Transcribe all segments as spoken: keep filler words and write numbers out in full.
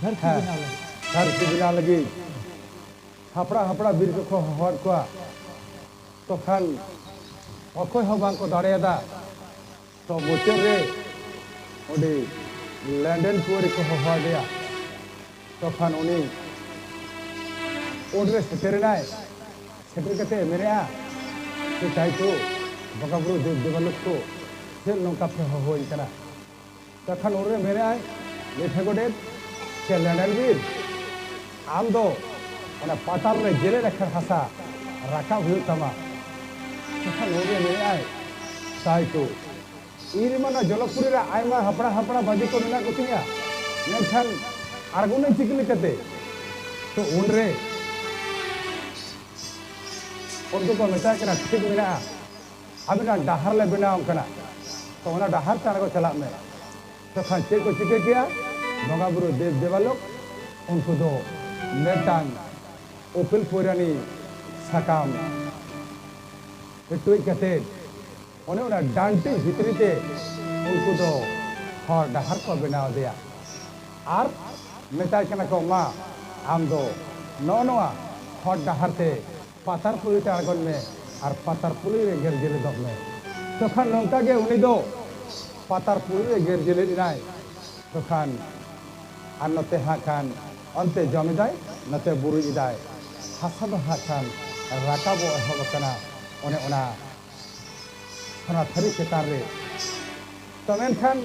ᱫᱷᱟᱹᱨᱛᱤ ᱦᱮᱸ᱾ ᱵᱮᱱᱟᱣ ᱞᱟᱹᱜᱤᱫ᱾ ᱫᱷᱟᱹᱨᱛᱤ ᱵᱮᱱᱟᱣ ᱞᱟᱹᱜᱤᱫ ᱦᱟᱯᱲᱟ ᱦᱟᱯᱲᱟ ᱵᱤᱨ ᱠᱚᱠᱚ ᱦᱚᱦᱚᱣᱟᱫ ᱠᱚᱣᱟ᱾ ᱛᱚᱠᱷᱟᱱ ᱚᱠᱚᱭ ᱦᱚᱸ ᱵᱟᱝ ᱠᱚ ᱫᱟᱲᱮᱭᱟᱫᱟ᱾ ᱛᱚ ᱢᱩᱪᱟᱹᱫ ᱨᱮ ᱚᱸᱰᱮ ᱞᱮᱱᱰᱮᱱ ᱠᱩᱣᱟᱹᱨᱤ ᱠᱚ ᱦᱚᱦᱚ ᱟᱫᱮᱭᱟ᱾ ᱛᱚᱠᱷᱟᱱ ᱩᱱᱤ ᱩᱱᱨᱮ ᱥᱮᱴᱮᱨᱮᱱᱟᱭ᱾ ᱥᱮᱴᱮᱨ ᱠᱟᱛᱮ ᱢᱮᱱᱮᱜᱼᱟ, ᱥᱮ ᱛᱟᱭ ᱠᱚ, ᱵᱚᱸᱜᱟ ᱵᱩᱨᱩ ᱫᱮᱵ ᱫᱮᱵᱟᱞᱳᱠ ᱠᱚ, ᱪᱮᱫ ᱱᱚᱝᱠᱟ ᱯᱮ ᱦᱚᱦᱚᱣᱟᱹᱧ ᱠᱟᱱᱟ? ᱛᱚᱠᱷᱟᱱ ᱩᱱᱨᱮ ᱢᱮᱱᱮᱜᱼᱟᱭ, ᱞᱤᱴᱷᱟᱹ ᱜᱚᱰᱮᱛ ᱥᱮ ᱞᱮᱸᱰᱮᱱ ᱵᱤᱨ, ᱟᱢ ᱫᱚ ᱚᱱᱟ ᱯᱟᱛᱟᱞ ᱨᱮ ᱡᱮᱞᱮᱫ ᱟᱠᱟᱱ ᱦᱟᱥᱟ ᱨᱟᱠᱟᱵ ᱦᱩᱭᱩᱜ ᱛᱟᱢᱟ᱾ ᱛᱚᱠᱷᱟᱱ ᱩᱱᱨᱮ ᱢᱮᱱᱮᱜᱼᱟᱭ, ᱛᱟᱭ ᱠᱚ, ᱤᱧ ᱨᱮᱢᱟ ᱱᱚᱣᱟ ᱡᱚᱞᱚᱯᱩᱨᱤ ᱨᱮ ᱟᱭᱢᱟ ᱦᱟᱯᱲᱟ ᱦᱟᱯᱲᱟ ᱵᱟᱹᱫᱤ ᱠᱚ ᱢᱮᱱᱟᱜ ᱠᱚᱛᱤᱧᱟ, ᱢᱮᱱᱠᱷᱟᱱ ᱟᱬᱜᱚᱱᱟᱹᱧ ᱪᱤᱠᱟᱹ ᱞᱮᱠᱟᱛᱮ? ᱛᱚ ᱩᱱᱨᱮ ᱩᱱᱠᱩ ᱠᱚ ᱢᱮᱛᱟᱭ ᱠᱟᱱᱟ, ᱴᱷᱤᱠ ᱢᱮᱱᱟᱜᱼᱟ, ᱟᱵᱤᱱᱟᱜ ᱰᱟᱦᱟᱨ ᱞᱮ ᱵᱮᱱᱟᱣ ᱟᱢ ᱠᱟᱱᱟ, ᱛᱚ ᱚᱱᱟ ᱰᱟᱦᱟᱨ ᱛᱮ ᱟᱬᱜᱚ ᱪᱟᱞᱟᱜ ᱢᱮ᱾ ᱛᱚᱠᱷᱟᱱ ᱪᱮᱫ ᱠᱚ ᱪᱤᱠᱟᱹ ᱠᱮᱜᱼᱟ? ᱵᱚᱸᱜᱟ ᱵᱩᱨᱩ ᱫᱮᱵ ᱫᱮᱵᱟᱞᱳᱠ ᱩᱱᱠᱩ ᱫᱚ ᱢᱤᱫᱴᱟᱝ ᱩᱯᱮᱞ ᱯᱚᱭᱨᱟᱱᱤ ᱥᱟᱠᱟᱢ ᱦᱮᱴᱩᱡ ᱠᱟᱛᱮ ᱚᱱᱮ ᱚᱱᱟ ᱰᱟᱱᱴᱤ ᱵᱷᱤᱛᱨᱤ ᱛᱮ ᱩᱱᱠᱩ ᱫᱚ ᱦᱚᱨ ᱰᱟᱦᱟᱨ ᱠᱚ ᱵᱮᱱᱟᱣ ᱟᱫᱮᱭᱟ᱾ ᱟᱨ ᱢᱮᱛᱟᱭ ᱠᱟᱱᱟ ᱠᱚ, ᱢᱟ ᱟᱢ ᱫᱚ ᱱᱚᱜᱼᱚ ᱱᱚᱣᱟ ᱦᱚᱨ ᱰᱟᱦᱟᱨ ᱛᱮ ᱯᱟᱛᱟᱨ ᱯᱩᱨᱤ ᱛᱮ ᱟᱬᱜᱚᱱ ᱢᱮ ᱟᱨ ᱯᱟᱛᱟᱨ ᱯᱩᱨᱤ ᱨᱮ ᱜᱮᱨ ᱡᱮᱞᱮᱫᱚᱜ ᱢᱮ᱾ ᱛᱚᱠᱷᱟᱱ ᱱᱚᱝᱠᱟ ᱜᱮ ᱩᱱᱤ ᱫᱚ ᱯᱟᱛᱟᱨ ᱯᱩᱨᱤ ᱨᱮ ᱜᱮᱨ ᱡᱮᱞᱮᱫ ᱮᱱᱟᱭ᱾ ᱛᱚᱠᱷᱟᱱ ᱟᱨ ᱱᱚᱛᱮ ᱦᱟᱸᱜ ᱠᱷᱟᱱ ᱚᱱᱛᱮ ᱡᱚᱢ ᱮᱫᱟᱭ, ᱱᱚᱛᱮ ᱵᱩᱨᱩᱡ ᱮᱫᱟᱭ᱾ ᱦᱟᱥᱟ ᱫᱚ ᱦᱟᱸᱜ ᱠᱷᱟᱱ ᱨᱟᱠᱟᱵᱚᱜ ᱮᱦᱚᱵ ᱟᱠᱟᱱᱟ᱾ ᱚᱱᱮ ᱚᱱᱟ ᱚᱱᱟ ᱛᱷᱟᱹᱨᱤ ᱪᱮᱛᱟᱱ ᱨᱮ᱾ ᱛᱚ ᱢᱮᱱᱠᱷᱟᱱ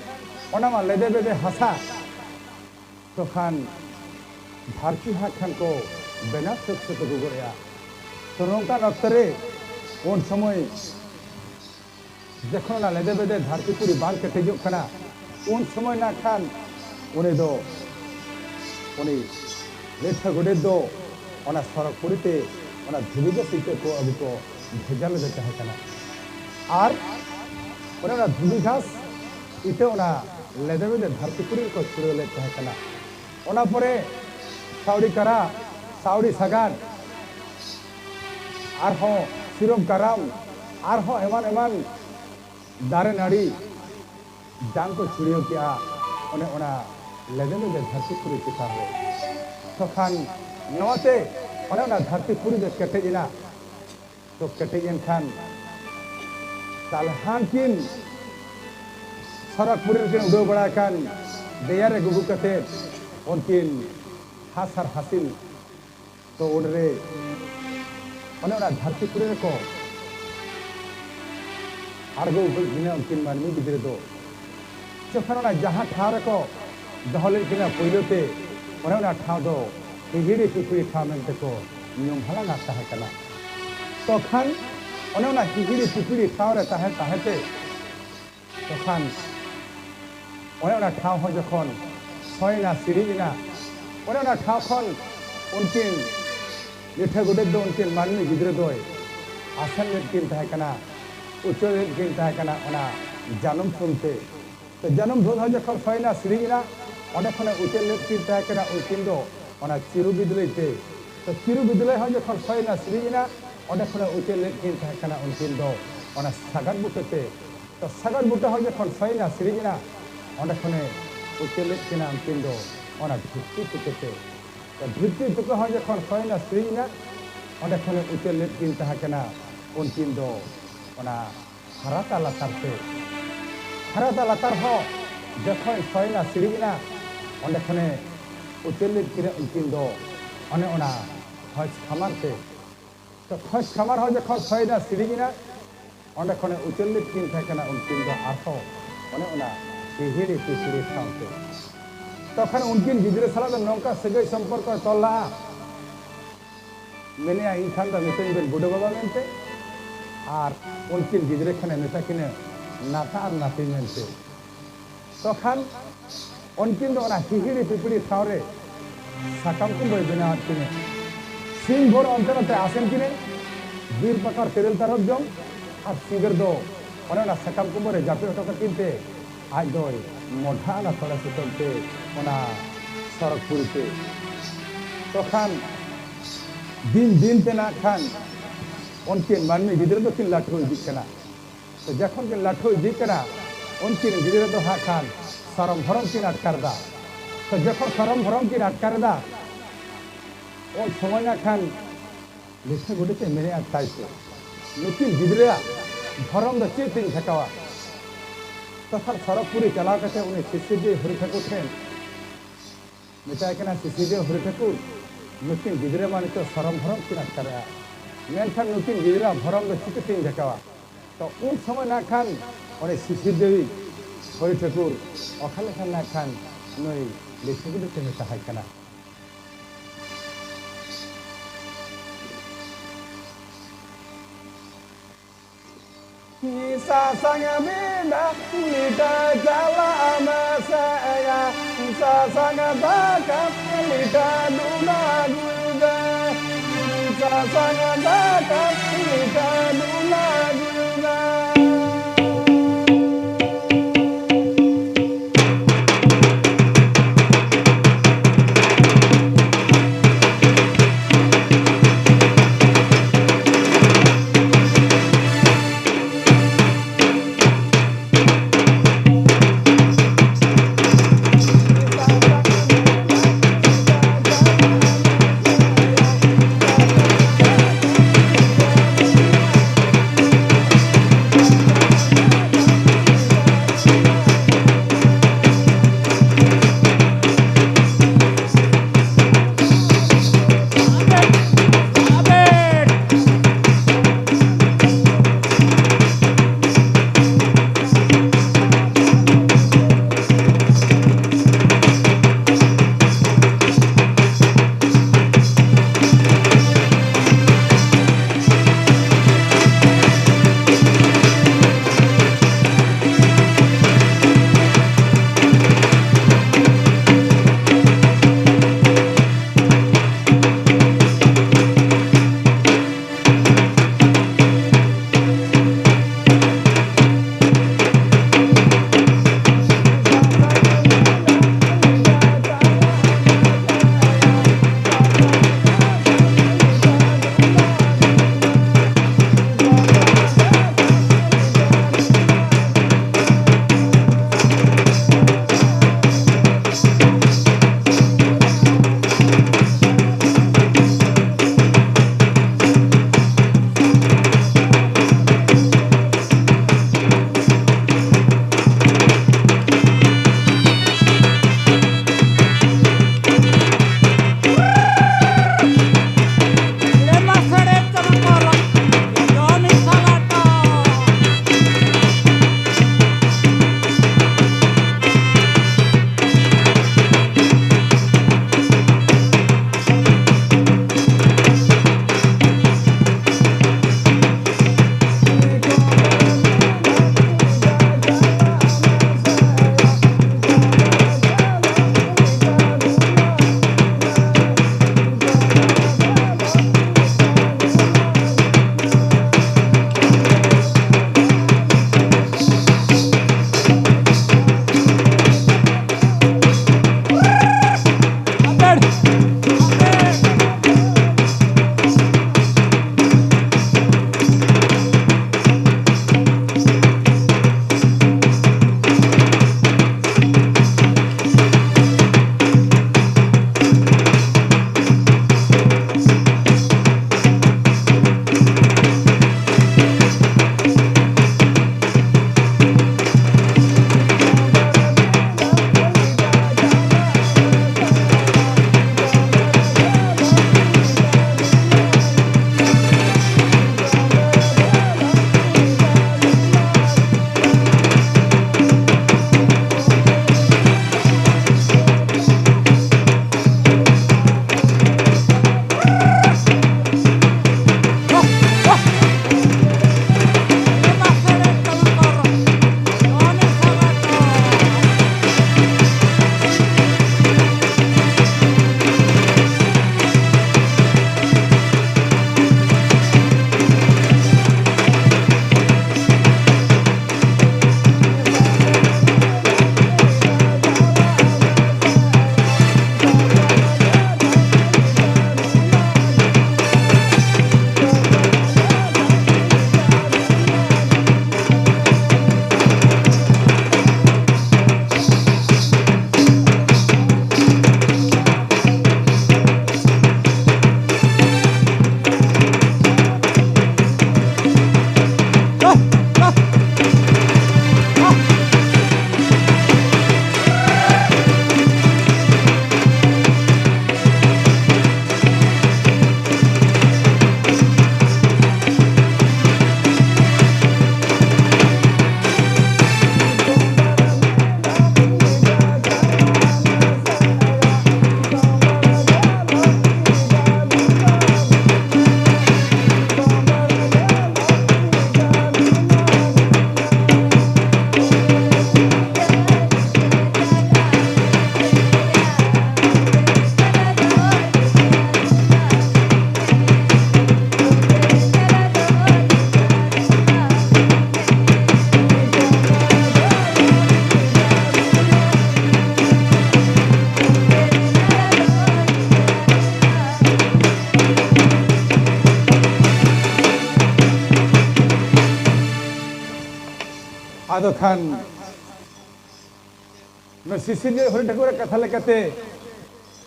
ᱚᱱᱟ ᱢᱟ ᱞᱮᱫᱮ ᱵᱮᱫᱮ ᱦᱟᱥᱟ, ᱛᱚᱠᱷᱟᱱ ᱫᱷᱟᱹᱨᱛᱤ ᱦᱟᱸᱜ ᱠᱷᱟᱱ ᱠᱚ ᱵᱮᱱᱟᱣ ᱥᱟᱹᱛ ᱥᱟᱹᱛ ᱟᱹᱜᱩ ᱜᱚᱫ ᱮᱜᱼᱟ᱾ ᱛᱚ ᱱᱚᱝᱠᱟᱱ ᱚᱠᱛᱚ ᱨᱮ ᱩᱱ ᱥᱚᱢᱚᱭ ᱡᱚᱠᱷᱚᱱ ᱚᱱᱟ ᱞᱮᱫᱮ ᱵᱮᱫᱮ ᱫᱷᱟᱹᱨᱛᱤ ᱯᱩᱨᱤ ᱵᱟᱝ ᱠᱮᱴᱮᱡᱚᱜ ᱠᱟᱱᱟ, ᱩᱱ ᱥᱚᱢᱚᱭ ᱱᱟᱜ ᱠᱷᱟᱱ ᱩᱱᱤ ᱫᱚ ᱩᱱᱤ ᱞᱤᱴᱷᱟᱹ ᱜᱚᱰᱮᱛ ᱫᱚ ᱚᱱᱟ ᱥᱚᱨᱚᱜᱽ ᱯᱩᱨᱤ ᱛᱮ ᱚᱱᱟ ᱫᱷᱩᱵᱤ ᱜᱷᱟᱥ ᱤᱛᱟᱹ ᱠᱚ ᱟᱹᱜᱩ ᱠᱚ ᱵᱷᱮᱡᱟ ᱞᱮᱫᱮ ᱛᱟᱦᱮᱸ ᱠᱟᱱᱟ᱾ ᱟᱨ ᱚᱱᱮ ᱚᱱᱟ ᱫᱷᱩᱵᱤ ᱜᱷᱟᱥ ᱤᱛᱟᱹ ᱚᱱᱟ ᱞᱮᱫᱮ ᱵᱮᱫᱮ ᱫᱷᱟᱹᱨᱛᱤ ᱯᱩᱨᱤ ᱨᱮᱠᱚ ᱪᱷᱩᱲᱟᱹᱣ ᱞᱮᱫ ᱛᱟᱦᱮᱸ ᱠᱟᱱᱟ᱾ ᱚᱱᱟ ᱯᱚᱨᱮ ᱥᱟᱹᱣᱲᱤ ᱠᱟᱨᱟ, ᱥᱟᱹᱣᱲᱤ ᱥᱟᱜᱟᱫ, ᱟᱨᱦᱚᱸ ᱥᱤᱨᱚᱢ ᱠᱟᱨᱟᱢ, ᱟᱨᱦᱚᱸ ᱮᱢᱟᱱ ᱮᱢᱟᱱ ᱫᱟᱨᱮ ᱱᱟᱹᱲᱤ ᱡᱟᱝ ᱠᱚ ᱪᱷᱩᱲᱭᱟᱹᱣ ᱠᱮᱜᱼᱟ᱾ ᱚᱱᱮ ᱚᱱᱟ ᱞᱮᱵᱮ ᱞᱮᱵᱮ ᱫᱷᱟᱹᱨᱛᱤ ᱯᱩᱨᱤ ᱪᱮᱛᱟᱱ ᱨᱮ᱾ ᱛᱚᱠᱷᱟᱱ ᱱᱚᱣᱟᱛᱮ ᱚᱱᱮ ᱚᱱᱟ ᱫᱷᱟᱹᱨᱛᱤ ᱯᱩᱨᱤ ᱫᱚ ᱠᱮᱴᱮᱡ ᱮᱱᱟ᱾ ᱛᱚ ᱠᱮᱴᱮᱡ ᱮᱱ ᱠᱷᱟᱱ ᱛᱟᱦᱞᱮ ᱦᱟᱱᱠᱤᱱ ᱥᱚᱨᱚᱜᱽᱯᱩᱨᱤ ᱨᱮᱠᱤᱱ ᱩᱰᱟᱹᱣ ᱵᱟᱲᱟ ᱠᱟᱱ ᱫᱮᱭᱟ ᱨᱮ ᱜᱩᱜᱩ ᱠᱟᱛᱮ ᱩᱱᱠᱤᱱ ᱦᱟᱥ ᱟᱨ ᱦᱟᱹᱥᱤᱞ ᱛᱚ ᱩᱱᱨᱮ ᱚᱱᱮ ᱚᱱᱟ ᱫᱷᱟᱹᱨᱛᱤ ᱯᱩᱨᱤ ᱨᱮᱠᱚ ᱟᱬᱜᱚ ᱩᱰᱩᱠ ᱠᱤᱱᱟ ᱩᱱᱠᱤᱱ ᱢᱟᱹᱱᱢᱤ ᱜᱤᱫᱽᱨᱟᱹ ᱫᱚ᱾ ᱡᱚᱠᱷᱚᱱ ᱚᱱᱟ ᱡᱟᱦᱟᱸ ᱴᱷᱟᱶ ᱨᱮᱠᱚ ᱫᱚᱦᱚ ᱞᱮᱫ ᱠᱤᱱᱟ ᱯᱳᱭᱞᱳ ᱛᱮ, ᱚᱱᱮ ᱚᱱᱟ ᱴᱷᱟᱶ ᱫᱚ ᱦᱤᱦᱤᱲᱤ ᱯᱤᱯᱤᱲᱤ ᱴᱷᱟᱶ ᱢᱮᱱᱛᱮ ᱠᱚ ᱧᱩᱢ ᱦᱟᱞᱟᱝ ᱟᱫ ᱛᱟᱦᱮᱸ ᱠᱟᱱᱟ᱾ ᱛᱚᱠᱷᱟᱱ ᱚᱱᱮ ᱚᱱᱟ ᱦᱤᱦᱤᱲᱤ ᱯᱤᱯᱤᱲᱤ ᱴᱷᱟᱶ ᱨᱮ ᱛᱟᱦᱮᱸ ᱛᱟᱦᱮᱸ ᱛᱮ ᱛᱚᱠᱷᱟᱱ ᱚᱱᱮ ᱚᱱᱟ ᱴᱷᱟᱶ ᱦᱚᱸ ᱡᱚᱠᱷᱚᱱ ᱥᱚᱭᱮᱱᱟ, ᱥᱤᱲᱤᱡ ᱮᱱᱟ, ᱚᱱᱮ ᱚᱱᱟ ᱴᱷᱟᱶ ᱠᱷᱚᱱ ᱩᱱᱠᱤᱱ ᱞᱤᱴᱷᱟᱹ ᱜᱚᱰᱮᱛ ᱫᱚ ᱩᱱᱠᱤᱱ ᱢᱟᱹᱱᱢᱤ ᱜᱤᱫᱽᱨᱟᱹ ᱫᱚᱭ ᱟᱥᱮᱱ ᱞᱮᱫ ᱠᱤᱱ ᱛᱟᱦᱮᱸ ᱠᱟᱱᱟ, ᱩᱪᱟᱹᱲ ᱞᱮᱫ ᱠᱤᱱ ᱛᱟᱦᱮᱸ ᱠᱟᱱᱟ ᱚᱱᱟ ᱡᱟᱹᱱᱩᱢ ᱥᱩᱱ ᱛᱮ᱾ ᱛᱚ ᱡᱟᱹᱱᱩᱢ ᱥᱩᱱ ᱦᱚᱸ ᱡᱚᱠᱷᱚᱱ ᱥᱚᱭᱮᱱᱟ, ᱥᱤᱲᱤᱡ ᱮᱱᱟ, ᱚᱸᱰᱮ ᱠᱷᱚᱱᱮ ᱩᱪᱟᱹᱲ ᱞᱮᱫ ᱠᱤᱱ ᱛᱟᱦᱮᱸ ᱠᱟᱱᱟ ᱩᱱᱠᱤᱱ ᱫᱚ ᱚᱱᱟ ᱪᱤᱨᱩ ᱵᱤᱫᱽᱞᱟᱹᱭ ᱛᱮ᱾ ᱛᱚ ᱪᱤᱨᱩ ᱵᱤᱫᱽᱞᱟᱹᱭ ᱦᱚᱸ ᱡᱚᱠᱷᱚᱱ ᱥᱚᱭᱮᱱᱟ, ᱥᱤᱲᱤᱡ ᱮᱱᱟ, ᱚᱸᱰᱮ ᱠᱷᱚᱱᱮ ᱩᱪᱟᱹᱲ ᱞᱮᱫ ᱠᱤᱱ ᱛᱟᱦᱮᱸ ᱠᱟᱱᱟ ᱩᱱᱠᱤᱱ ᱫᱚ ᱚᱱᱟ ᱥᱟᱜᱟᱫ ᱵᱩᱴᱟᱹ ᱛᱮ᱾ ᱛᱚ ᱥᱟᱜᱟᱫ ᱵᱩᱴᱟᱹ ᱦᱚᱸ ᱡᱚᱠᱷᱚᱱ ᱥᱚᱭᱮᱱᱟ, ᱥᱤᱲᱤᱡ ᱮᱱᱟ, ᱚᱸᱰᱮ ᱠᱷᱚᱱᱮ ᱩᱪᱟᱹᱲ ᱞᱮᱫ ᱠᱤᱱᱟ ᱩᱱᱠᱤᱱ ᱫᱚ ᱚᱱᱟ ᱫᱷᱤᱯᱛᱤ ᱛᱩᱠᱟᱹ ᱛᱮ᱾ ᱛᱚ ᱫᱷᱤᱯᱛᱤ ᱛᱩᱠᱟᱹ ᱦᱚᱸ ᱡᱚᱠᱷᱚᱱ ᱥᱚᱭᱮᱱᱟ, ᱥᱤᱲᱤᱡ ᱮᱱᱟ, ᱚᱸᱰᱮ ᱠᱷᱚᱱᱮ ᱩᱪᱟᱹᱲ ᱞᱮᱫ ᱠᱤᱱ ᱛᱟᱦᱮᱸ ᱠᱟᱱᱟ ᱩᱱᱠᱤᱱ ᱫᱚ ᱚᱱᱟ ᱦᱟᱨᱟᱛᱟ ᱞᱟᱛᱟᱨ ᱛᱮ᱾ ᱦᱟᱨᱟᱛᱟ ᱞᱟᱛᱟᱨ ᱦᱚᱸ ᱡᱚᱠᱷᱚᱱ ᱥᱚᱭᱮᱱᱟ, ᱥᱤᱲᱤᱡ ᱮᱱᱟ, ᱚᱸᱰᱮ ᱠᱷᱚᱱᱮ ᱩᱪᱟᱹᱲ ᱞᱮᱫ ᱠᱤᱱᱟ ᱩᱱᱠᱤᱱ ᱫᱚ ᱚᱱᱮ ᱚᱱᱟ ᱠᱷᱚᱡᱽ ᱠᱷᱟᱢᱟᱨ ᱛᱮ᱾ ᱛᱚ ᱠᱷᱚᱡᱽ ᱠᱷᱟᱢᱟᱨ ᱦᱚᱸ ᱡᱚᱠᱷᱚᱱ ᱥᱚᱭᱮᱱᱟ, ᱥᱤᱲᱤᱡ ᱮᱱᱟ, ᱚᱸᱰᱮ ᱠᱷᱚᱱᱮ ᱩᱪᱟᱹᱲ ᱞᱮᱫ ᱠᱤᱱ ᱛᱟᱦᱮᱸ ᱠᱟᱱᱟ ᱩᱱᱠᱤᱱ ᱫᱚ ᱟᱨᱦᱚᱸ ᱚᱱᱮ ᱚᱱᱟ ᱦᱤᱦᱤᱲᱤ ᱯᱤᱯᱤᱲᱤ ᱴᱷᱟᱶ ᱛᱮ᱾ ᱛᱚᱠᱷᱚᱱ ᱩᱱᱠᱤᱱ ᱜᱤᱫᱽᱨᱟᱹ ᱥᱟᱞᱟᱜ ᱫᱚ ᱱᱚᱝᱠᱟ ᱥᱟᱹᱜᱟᱹᱭ ᱥᱚᱢᱯᱚᱨᱠᱚᱭ ᱛᱚᱞ ᱞᱟᱜᱼᱟ, ᱢᱮᱱᱮᱜᱼᱟ, "ᱤᱧ ᱠᱷᱟᱱ ᱫᱚ ᱢᱮᱛᱟᱹᱧ ᱵᱮᱱ ᱵᱩᱰᱷᱟᱹ ᱵᱟᱵᱟ ᱢᱮᱱᱛᱮ", ᱟᱨ ᱩᱱᱠᱤᱱ ᱜᱤᱫᱽᱨᱟᱹ ᱠᱷᱟᱱᱮ ᱢᱮᱛᱟ ᱠᱤᱱᱟᱹ ᱱᱟᱛᱟ ᱟᱨ ᱱᱟᱛᱤ ᱢᱮᱱᱛᱮ᱾ ᱛᱚᱠᱷᱟᱱ ᱩᱱᱠᱤᱱ ᱫᱚ ᱚᱱᱟ ᱦᱤᱦᱤᱲᱤ ᱯᱤᱯᱤᱲᱤ ᱴᱷᱟᱶ ᱨᱮ ᱥᱟᱠᱟᱢ ᱠᱩᱢᱵᱟᱹᱭ ᱵᱮᱱᱟᱣᱟᱫ ᱠᱤᱱᱟᱹ᱾ ᱥᱤᱧ ᱵᱷᱳᱨ ᱚᱱᱛᱮ ᱱᱚᱛᱮ ᱟᱥᱮᱱ ᱠᱤᱱᱟᱹ, ᱵᱤᱨ ᱯᱟᱠᱟᱲ ᱛᱮᱨᱮᱞ ᱛᱟᱨᱚᱵ ᱡᱚᱢ, ᱟᱨ ᱥᱤᱸᱜᱟᱹᱲ ᱫᱚ ᱚᱱᱮ ᱚᱱᱟ ᱥᱟᱠᱟᱢ ᱠᱩᱢᱵᱟᱹ ᱨᱮ ᱡᱟᱹᱯᱤᱫ ᱦᱚᱴᱚ ᱠᱟᱹᱠᱤᱱ ᱛᱮ ᱟᱡ ᱫᱚᱭ ᱢᱚᱰᱷᱟ ᱟᱱᱟ ᱛᱷᱚᱲᱟ ᱥᱤᱛᱩᱝ ᱛᱮ ᱚᱱᱟ ᱥᱚᱨᱚᱜᱽᱯᱩᱨᱤ ᱛᱮ᱾ ᱛᱚᱠᱷᱟᱱ ᱫᱤᱱ ᱫᱤᱱ ᱛᱮ ᱱᱟᱜ ᱠᱷᱟᱱ ᱩᱱᱠᱤᱱ ᱢᱟᱹᱱᱢᱤ ᱜᱤᱫᱽᱨᱟᱹ ᱫᱚᱠᱤᱱ ᱞᱟᱹᱴᱷᱩ ᱤᱫᱤᱜ ᱠᱟᱱᱟ᱾ ᱛᱚ ᱡᱚᱠᱷᱚᱱ ᱠᱤᱱ ᱞᱟᱹᱴᱷᱩ ᱤᱫᱤᱜ ᱠᱟᱱᱟ, ᱩᱱᱠᱤᱱ ᱜᱤᱫᱽᱨᱟᱹ ᱫᱚ ᱦᱟᱸᱜ ᱠᱷᱟᱱ ᱥᱚᱨᱚᱢ ᱦᱚᱨᱚᱢ ᱠᱤᱱ ᱟᱴᱠᱟᱨ ᱮᱫᱟ᱾ ᱛᱚ ᱡᱚᱠᱷᱚᱱ ᱥᱚᱨᱚᱢ ᱵᱷᱚᱨᱚᱢ ᱠᱤᱱ ᱟᱴᱠᱟᱨ ᱮᱫᱟ, ᱩᱱ ᱥᱚᱢᱚᱭ ᱱᱟᱜ ᱠᱷᱟᱱ ᱞᱤᱴᱷᱟᱹ ᱜᱚᱰᱮᱛ ᱮ ᱢᱮᱱᱮᱫᱼᱟ, ᱛᱟᱭ ᱛᱮ ᱱᱩᱠᱤᱱ ᱜᱤᱫᱽᱨᱟᱹᱣᱟᱜ ᱵᱷᱚᱨᱚᱢ ᱫᱚ ᱪᱮᱫ ᱛᱤᱧ ᱡᱷᱟᱠᱟᱣᱟ? ᱛᱚᱠᱷᱚᱱ ᱥᱚᱨᱚᱜᱽᱯᱩᱨᱤ ᱪᱟᱞᱟᱣ ᱠᱟᱛᱮ ᱩᱱᱤ ᱥᱤᱥᱤᱨ ᱫᱮᱣ ᱦᱚᱨᱤ ᱴᱷᱟᱹᱠᱩᱨ ᱴᱷᱮᱱ ᱢᱮᱛᱟᱭ ᱠᱟᱱᱟ, ᱥᱤᱥᱤᱨ ᱫᱮᱣ ᱦᱚᱨᱤ ᱴᱷᱟᱹᱠᱩᱨ, ᱱᱩᱠᱤᱱ ᱜᱤᱫᱽᱨᱟᱹ ᱢᱟ ᱱᱤᱛᱚᱜ ᱥᱚᱨᱚᱢ ᱵᱷᱚᱨᱚᱢ ᱠᱤᱱ ᱟᱴᱠᱟᱨᱮᱜᱼᱟ, ᱢᱮᱱᱠᱷᱟᱱ ᱱᱩᱠᱤᱱ ᱜᱤᱫᱽᱨᱟᱹᱣᱟᱜ ᱵᱷᱚᱨᱚᱢ ᱫᱚ ᱪᱤᱠᱟᱹᱛᱤᱧ ᱡᱷᱟᱠᱟᱣᱟ? ᱛᱚ ᱩᱱ ᱥᱚᱢᱚᱭ ᱱᱟᱜ ᱠᱷᱟᱱ ᱚᱸᱰᱮ ᱥᱤᱥᱤᱨ ᱫᱮᱣᱤᱡ ᱦᱚᱨᱤ ᱴᱷᱟᱹᱠᱩᱨ ᱚᱠᱟ ᱞᱮᱠᱟ ᱱᱟᱜ ᱠᱷᱟᱱ ᱱᱩᱭ ᱞᱤᱴᱷᱟᱹ ᱜᱚᱰᱮᱛ ᱮ ᱢᱮᱛᱟᱦᱟᱭ ᱠᱟᱱᱟ᱾ ᱥᱟᱥᱟᱝ ᱵᱮᱰᱟ ᱞᱤᱴᱟᱹ ᱪᱟᱞᱟᱜ ᱢᱮᱥᱮᱭᱟ, ᱥᱟᱥᱟᱝ ᱫᱟᱠᱟ ᱞᱤᱴᱟᱹ ᱰᱩᱞᱟ ᱜᱩᱭᱩᱜᱟ, ᱥᱟᱥᱟᱝ ᱫᱟᱠᱟ ᱞᱤᱴᱟᱹ ᱰᱩᱞᱟ ᱜᱩᱭᱩᱜᱟ᱾ ᱠᱷᱟᱱ ᱱᱩᱭ ᱥᱤᱥᱤᱨᱡᱟᱹᱣᱤᱡ ᱦᱚᱨᱤ ᱴᱷᱟᱹᱠᱩᱨᱟᱜ ᱠᱟᱛᱷᱟ ᱞᱮᱠᱟᱛᱮ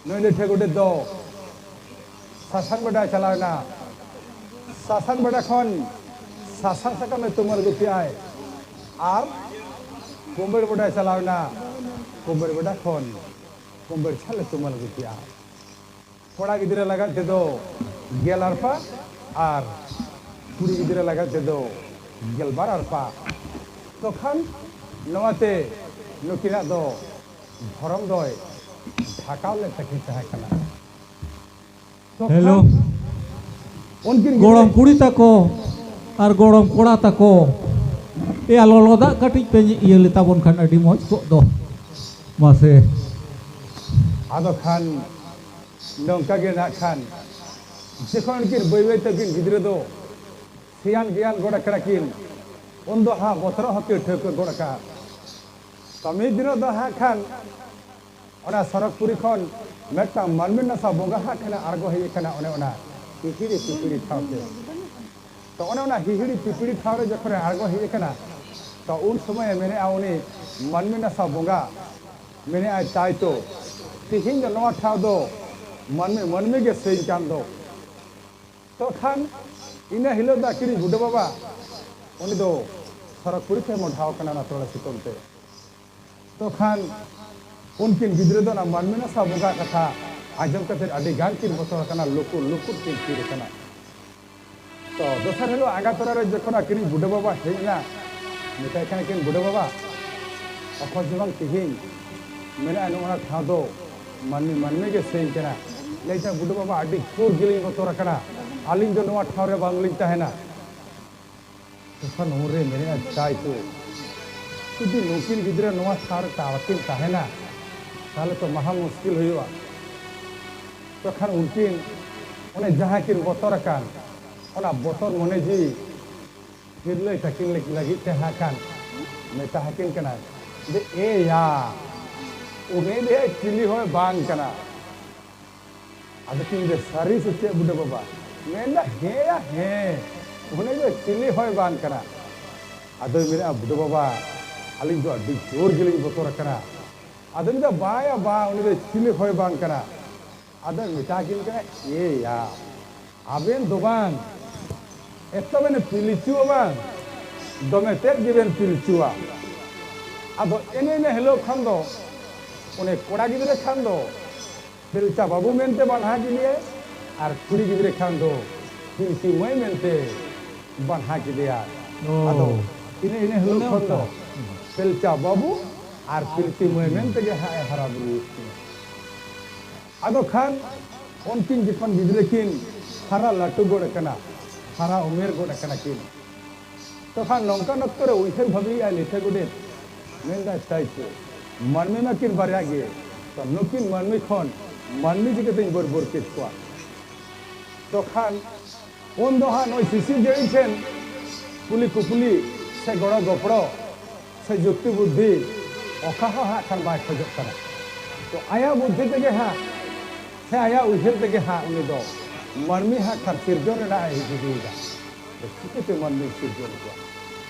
ᱱᱩᱭ ᱞᱤᱴᱷᱟᱹ ᱜᱚᱰᱮᱛ ᱫᱚ ᱥᱟᱥᱟᱝ ᱵᱮᱰᱟᱭ ᱪᱟᱞᱟᱣ ᱮᱱᱟ᱾ ᱥᱟᱥᱟᱝ ᱵᱮᱰᱟ ᱠᱷᱚᱱ ᱥᱟᱥᱟᱝ ᱥᱟᱠᱟᱢᱮ ᱛᱩᱢᱟᱹᱞ ᱟᱹᱜᱩ ᱠᱮᱜᱼᱟᱭ ᱟᱨ ᱠᱩᱢᱵᱟᱹᱲ ᱵᱮᱰᱟᱭ ᱪᱟᱞᱟᱣ ᱮᱱᱟ᱾ ᱠᱩᱢᱵᱟᱹᱲ ᱵᱮᱰᱟ ᱠᱷᱚᱱ ᱠᱩᱢᱵᱟᱹᱲ ᱪᱷᱟᱞᱮ ᱛᱩᱢᱟᱹᱞ ᱟᱹᱜᱩ ᱠᱮᱜᱼᱟ᱾ ᱠᱚᱲᱟ ᱜᱤᱫᱽᱨᱟᱹ ᱞᱟᱜᱟᱫ ᱛᱮᱫᱚ ᱜᱮᱞ ᱟᱨᱯᱟ ᱟᱨ ᱠᱩᱲᱤ ᱜᱤᱫᱽᱨᱟᱹ ᱞᱟᱜᱟᱫ ᱛᱮᱫᱚ ᱜᱮᱞᱵᱟᱨ ᱟᱨᱯᱟ᱾ ᱛᱚᱠᱷᱟᱱ ᱱᱚᱣᱟᱛᱮ ᱱᱩᱠᱤᱱᱟᱜ ᱫᱚ ᱫᱷᱚᱨᱚᱢ ᱫᱚᱭ ᱰᱷᱟᱠᱟᱣ ᱞᱮᱫ ᱛᱟᱹᱠᱤᱱ ᱛᱟᱦᱮᱸ ᱠᱟᱱᱟ᱾ ᱛᱚᱠᱷᱟᱱ ᱦᱮᱞᱳ᱾ ᱩᱱᱠᱤᱱ ᱜᱤᱫᱽᱨᱟᱹ ᱜᱚᱲᱚᱢ ᱠᱩᱲᱤ ᱛᱟᱠᱚ ᱟᱨ ᱜᱚᱲᱚᱢ ᱠᱚᱲᱟ ᱛᱟᱠᱚ, ᱮᱭᱟ, ᱞᱚᱞᱚ ᱫᱟᱜ ᱠᱟᱹᱴᱤᱡ ᱯᱮ ᱤᱭᱟᱹ ᱞᱮᱛᱟ ᱵᱚᱱ ᱠᱷᱟᱱ ᱟᱹᱰᱤ ᱢᱚᱡᱽ ᱠᱚᱜ ᱫᱚ᱾ ᱢᱟᱥᱮ᱾ ᱟᱫᱚ ᱠᱷᱟᱱ ᱱᱚᱝᱠᱟ ᱜᱮ ᱱᱟᱜ ᱠᱷᱟᱱ ᱡᱚᱠᱷᱚᱱ ᱩᱱᱠᱤᱱ ᱵᱟᱹᱭ ᱵᱟᱹᱭ ᱛᱮ ᱩᱱᱠᱤᱱ ᱜᱤᱫᱽᱨᱟᱹ ᱫᱚ ᱥᱮᱭᱟᱱ ᱜᱮᱭᱟᱱ ᱜᱚᱫ ᱟᱠᱟᱱᱟ ᱠᱤᱱ, ᱩᱱᱫᱚ ᱦᱟᱸᱜ ᱵᱚᱛᱚᱨᱚᱜ ᱦᱚᱸᱠᱤᱱ ᱴᱷᱟᱹᱣᱠᱟᱹ ᱜᱚᱫ ᱟᱠᱟᱫᱼᱟ᱾ ᱛᱚ ᱢᱤᱫ ᱫᱤᱱᱚᱜ ᱫᱚ ᱦᱟᱸᱜ ᱠᱷᱟᱱ ᱚᱱᱟ ᱥᱚᱨᱚᱜᱽᱯᱩᱨᱤ ᱠᱷᱚᱱ ᱢᱤᱫᱴᱟᱝ ᱢᱟᱹᱱᱢᱤ ᱱᱟᱥᱟ ᱵᱚᱸᱜᱟ ᱦᱟᱸᱜ ᱠᱷᱟᱱ ᱟᱬᱜᱚ ᱦᱮᱡ ᱟᱠᱟᱱᱟ ᱚᱱᱮ ᱚᱱᱟ ᱦᱤᱦᱤᱲᱤ ᱯᱤᱯᱤᱲᱤ ᱴᱷᱟᱶ ᱛᱮ᱾ ᱛᱚ ᱚᱱᱮ ᱚᱱᱟ ᱦᱤᱦᱤᱲᱤ ᱯᱤᱯᱤᱲᱤ ᱴᱷᱟᱶ ᱨᱮ ᱡᱚᱠᱷᱚᱱᱮ ᱟᱬᱜᱚ ᱦᱮᱡ ᱟᱠᱟᱱᱟ, ᱛᱚ ᱩᱱ ᱥᱚᱢᱚᱭᱮ ᱢᱮᱱᱮᱫᱼᱟ ᱩᱱᱤ ᱢᱟᱹᱱᱢᱤ ᱱᱟᱥᱟ ᱵᱚᱸᱜᱟ, ᱢᱮᱱᱮᱫᱼᱟᱭ, "ᱛᱟᱭ ᱛᱚ, ᱛᱮᱦᱮᱧ ᱫᱚ ᱱᱚᱣᱟ ᱴᱷᱟᱶ ᱫᱚ ᱢᱟᱹᱱᱢᱤ ᱢᱟᱹᱱᱢᱤ ᱜᱮ ᱥᱮᱭ ᱠᱟᱱ ᱫᱚ᱾" ᱛᱚ ᱠᱷᱟᱱ ᱤᱱᱟᱹ ᱦᱤᱞᱳᱜ ᱫᱚ ᱟᱹᱠᱤᱱᱤᱡ ᱵᱩᱰᱷᱟᱹ ᱵᱟᱵᱟ ᱩᱱᱤ ᱫᱚ ᱥᱚᱨᱚᱜᱽᱯᱩᱨᱤ ᱛᱮ ᱢᱚᱰᱷᱟᱣ ᱟᱠᱟᱱᱟ ᱚᱱᱟ ᱛᱚᱲᱮ ᱥᱩᱛᱟᱹᱢ ᱛᱮ᱾ ᱛᱚ ᱠᱷᱟᱱ ᱩᱱᱠᱤᱱ ᱜᱤᱫᱽᱨᱟᱹ ᱫᱚ ᱚᱱᱟ ᱢᱟᱹᱱᱢᱤ ᱱᱟᱥᱟ ᱵᱚᱸᱜᱟ ᱠᱟᱛᱷᱟ ᱟᱸᱡᱚᱢ ᱠᱟᱛᱮ ᱟᱹᱰᱤ ᱜᱟᱱ ᱠᱤᱱ ᱵᱚᱛᱚᱨ ᱟᱠᱟᱱᱟ, ᱞᱩᱠᱩ ᱞᱩᱠᱩ ᱠᱤᱱ ᱛᱷᱤᱨ ᱟᱠᱟᱱᱟ᱾ ᱛᱚ ᱫᱚᱥᱟᱨ ᱦᱤᱞᱳᱜ ᱟᱸᱜᱟ ᱛᱚᱨᱟ ᱨᱮ ᱡᱚᱠᱷᱚᱱ ᱟᱹᱠᱤᱱᱤᱡ ᱵᱩᱰᱷᱟᱹ ᱵᱟᱵᱟ ᱦᱮᱡ ᱮᱱᱟ, ᱢᱮᱛᱟᱭ ᱠᱟᱱᱟ ᱠᱤᱱ, "ᱵᱩᱰᱷᱟᱹ ᱵᱟᱵᱟ, ᱚᱠᱚᱭ ᱡᱮ ᱵᱟᱝ ᱛᱤᱦᱤᱧ ᱢᱮᱱᱟᱜᱼᱟ ᱱᱚᱜᱼᱚ ᱱᱟ ᱴᱷᱟᱶ ᱫᱚ ᱢᱟᱹᱱᱢᱤ ᱢᱟᱹᱱᱢᱤ ᱜᱮ ᱥᱮᱭ ᱠᱟᱱᱟ?" ᱞᱟᱹᱭ ᱫᱟ, "ᱵᱩᱰᱷᱟᱹ ᱵᱟᱵᱟ, ᱟᱹᱰᱤ ᱡᱳᱨ ᱜᱮᱞᱤᱧ ᱵᱚᱛᱚᱨ ᱟᱠᱟᱱᱟ, ᱟᱹᱞᱤᱧ ᱫᱚ ᱱᱚᱣᱟ ᱴᱷᱟᱶ ᱨᱮ ᱵᱟᱝᱞᱤᱧ ᱛᱟᱦᱮᱱᱟ᱾" ᱛᱚᱠᱷᱚᱱ ᱩᱱᱨᱮ ᱢᱮᱱᱮᱫᱼᱟ, ᱛᱟᱭ ᱛᱚ, ᱡᱩᱫᱤ ᱱᱩᱠᱤᱱ ᱜᱤᱫᱽᱨᱟᱹ ᱱᱚᱣᱟ ᱴᱷᱟᱶ ᱨᱮ ᱛᱟᱲ ᱠᱤᱱ ᱛᱟᱦᱮᱱᱟ, ᱛᱟᱦᱚᱞᱮ ᱛᱚ ᱢᱟᱦᱟ ᱢᱩᱥᱠᱤᱞ ᱦᱩᱭᱩᱜᱼᱟ᱾ ᱛᱚᱠᱷᱟᱱ ᱩᱱᱠᱤᱱ ᱚᱱᱮ ᱡᱟᱦᱟᱸ ᱠᱤᱱ ᱵᱚᱛᱚᱨ ᱟᱠᱟᱱ, ᱚᱱᱟ ᱵᱚᱛᱚᱨ ᱢᱚᱱᱮ ᱡᱤᱣᱤ ᱛᱤᱨᱞᱟᱹ ᱛᱟᱹᱠᱤᱱ ᱞᱟᱹᱜᱤᱫ ᱛᱮ ᱦᱟᱸᱜ ᱠᱷᱟᱱ ᱢᱮᱛᱟ ᱟᱹᱠᱤᱱ ᱠᱟᱱᱟ ᱡᱮ, "ᱮ ᱭᱟ, ᱩᱱᱤ ᱫᱚ ᱪᱤᱞᱤ ᱦᱚᱸᱭ ᱵᱟᱝ ᱠᱟᱱᱟ᱾" ᱟᱫᱚ ᱠᱤᱱ ᱢᱮᱱᱫᱟ, "ᱥᱟᱹᱨᱤ ᱥᱮ ᱪᱮᱫ ᱵᱩᱰᱷᱟᱹ ᱵᱟᱵᱟ?" ᱢᱮᱱᱫᱟ, "ᱦᱮᱸ ᱭᱟ ᱦᱮᱸ, ᱩᱱᱤ ᱫᱚ ᱪᱤᱞᱤ ᱦᱚᱸᱭ ᱵᱟᱝ ᱠᱟᱱᱟ᱾" ᱟᱫᱚᱭ ᱢᱮᱱᱮᱫᱼᱟ, "ᱵᱩᱫᱷᱩ ᱵᱟᱵᱟ, ᱟᱹᱞᱤᱧ ᱫᱚ ᱟᱹᱰᱤ ᱡᱳᱨ ᱜᱮᱞᱤᱧ ᱵᱚᱛᱚᱨ ᱟᱠᱟᱱᱟ᱾" ᱟᱫᱚᱭ ᱢᱮᱱᱫᱟ, "ᱵᱟᱭᱟ ᱵᱟ, ᱩᱱᱤ ᱫᱚ ᱪᱤᱞᱤ ᱦᱚᱸᱭ ᱵᱟᱝ ᱠᱟᱱᱟ᱾" ᱟᱫᱚᱭ ᱢᱮᱛᱟ ᱠᱤᱱ ᱠᱟᱱᱟ, "ᱮᱭᱟ, ᱟᱵᱮᱱ ᱫᱚ ᱵᱟᱝ, ᱮᱛᱚ ᱵᱮᱱ ᱯᱤᱞᱪᱩᱣᱟ ᱵᱟᱝ, ᱫᱚᱢᱮ ᱛᱮᱫ ᱜᱮᱵᱮᱱ ᱯᱤᱞᱪᱩᱣᱟ᱾" ᱟᱫᱚ ᱮᱱᱮ ᱤᱱᱟᱹ ᱦᱤᱞᱳᱜ ᱠᱷᱚᱱ ᱫᱚ ᱩᱱᱤ ᱠᱚᱲᱟ ᱜᱤᱫᱽᱨᱟᱹ ᱠᱷᱟᱱ ᱫᱚ ᱯᱤᱞᱪᱟ ᱵᱟᱹᱵᱩ ᱢᱮᱱᱛᱮ ᱵᱟᱱᱦᱟ ᱠᱮᱫᱮᱭᱟᱭ, ᱟᱨ ᱠᱩᱲᱤ ᱜᱤᱫᱽᱨᱟᱹ ᱠᱷᱟᱱ ᱫᱚ ᱯᱤᱞᱪᱤ ᱢᱟᱹᱭ ᱢᱮᱱᱛᱮ ᱵᱟᱱᱦᱟ ᱠᱮᱫᱮᱭᱟ᱾ ᱚ᱾ ᱟᱫᱚ ᱤᱱᱟᱹ, ᱤᱱᱟᱹ ᱦᱤᱞᱳᱜ ᱚᱱᱮ ᱠᱷᱚᱱ ᱫᱚ ᱚᱱᱠᱟ᱾ ᱯᱤᱞᱪᱟ ᱵᱟᱹᱵᱩ ᱟᱨ ᱯᱤᱞᱪᱤ ᱢᱟᱹᱭ ᱢᱮᱱᱛᱮ ᱜᱮ ᱦᱟᱸᱜ ᱮ ᱦᱟᱨᱟ ᱵᱩᱨᱩᱭᱮᱫ ᱠᱤᱱᱟ᱾ ᱟᱫᱚ ᱠᱷᱟᱱ ᱩᱱᱠᱤᱱ ᱡᱚᱠᱷᱚᱱ ᱜᱤᱫᱽᱨᱟᱹ ᱠᱤᱱ ᱦᱟᱨᱟ ᱞᱟᱹᱴᱩ ᱜᱚᱫ ᱟᱠᱟᱱᱟ, ᱦᱟᱨᱟ ᱩᱢᱮᱨ ᱜᱚᱫ ᱟᱠᱟᱱᱟ ᱠᱤᱱ, ᱛᱚᱠᱷᱟᱱ ᱱᱚᱝᱠᱟᱱ ᱚᱠᱛᱚ ᱨᱮ ᱩᱭᱦᱟᱹᱨ ᱵᱷᱟᱵᱤᱭᱮᱫᱼᱟᱭ ᱞᱤᱴᱷᱟᱹ ᱜᱚᱰᱮᱛ, ᱢᱮᱱᱫᱟᱭ, "ᱛᱟᱭ ᱪᱮᱫ, ᱢᱟᱹᱱᱢᱤ ᱢᱟᱠᱤᱱ ᱵᱟᱨᱭᱟ ᱜᱮ, ᱛᱚ ᱱᱩᱠᱤᱱ ᱢᱟᱹᱱᱢᱤ ᱠᱷᱚᱱ ᱢᱟᱹᱱᱢᱤ ᱪᱤᱠᱟᱹᱛᱤᱧ ᱵᱚᱨᱵᱚᱨ ᱠᱮᱫ ᱠᱚᱣᱟ?" ᱛᱚᱠᱷᱟᱱ ᱩᱱ ᱫᱚ ᱦᱟᱸᱜ ᱱᱩᱭ ᱥᱤᱥᱤᱨ ᱡᱟᱹᱲᱤ ᱴᱷᱮᱱ ᱠᱩᱞᱤ ᱠᱩᱯᱞᱤ ᱥᱮ ᱜᱚᱲᱚ ᱜᱚᱯᱲᱚ ᱥᱮ ᱡᱩᱠᱛᱤ ᱵᱩᱫᱽᱫᱷᱤ ᱚᱠᱟ ᱦᱚᱸ ᱦᱟᱸᱜ ᱠᱷᱟᱱ ᱵᱟᱭ ᱠᱷᱚᱡᱚᱜ ᱠᱟᱱᱟ᱾ ᱛᱚ ᱟᱭᱟᱜ ᱵᱩᱫᱽᱫᱷᱤ ᱛᱮᱜᱮ ᱦᱟᱸᱜ ᱥᱮ ᱟᱭᱟᱜ ᱩᱭᱦᱟᱹᱨ ᱛᱮᱜᱮ ᱦᱟᱸᱜ ᱩᱱᱤ ᱫᱚ ᱢᱟᱹᱱᱢᱤ ᱦᱟᱸᱜ ᱠᱷᱟᱱ ᱥᱤᱨᱡᱚᱱ ᱨᱮᱱᱟᱜ ᱮ ᱤᱫᱤᱭᱮᱫᱟ᱾ ᱪᱤᱠᱟᱹᱛᱮ ᱢᱟᱹᱱᱢᱤ ᱥᱤᱨᱡᱚᱱ ᱠᱚᱣᱟ?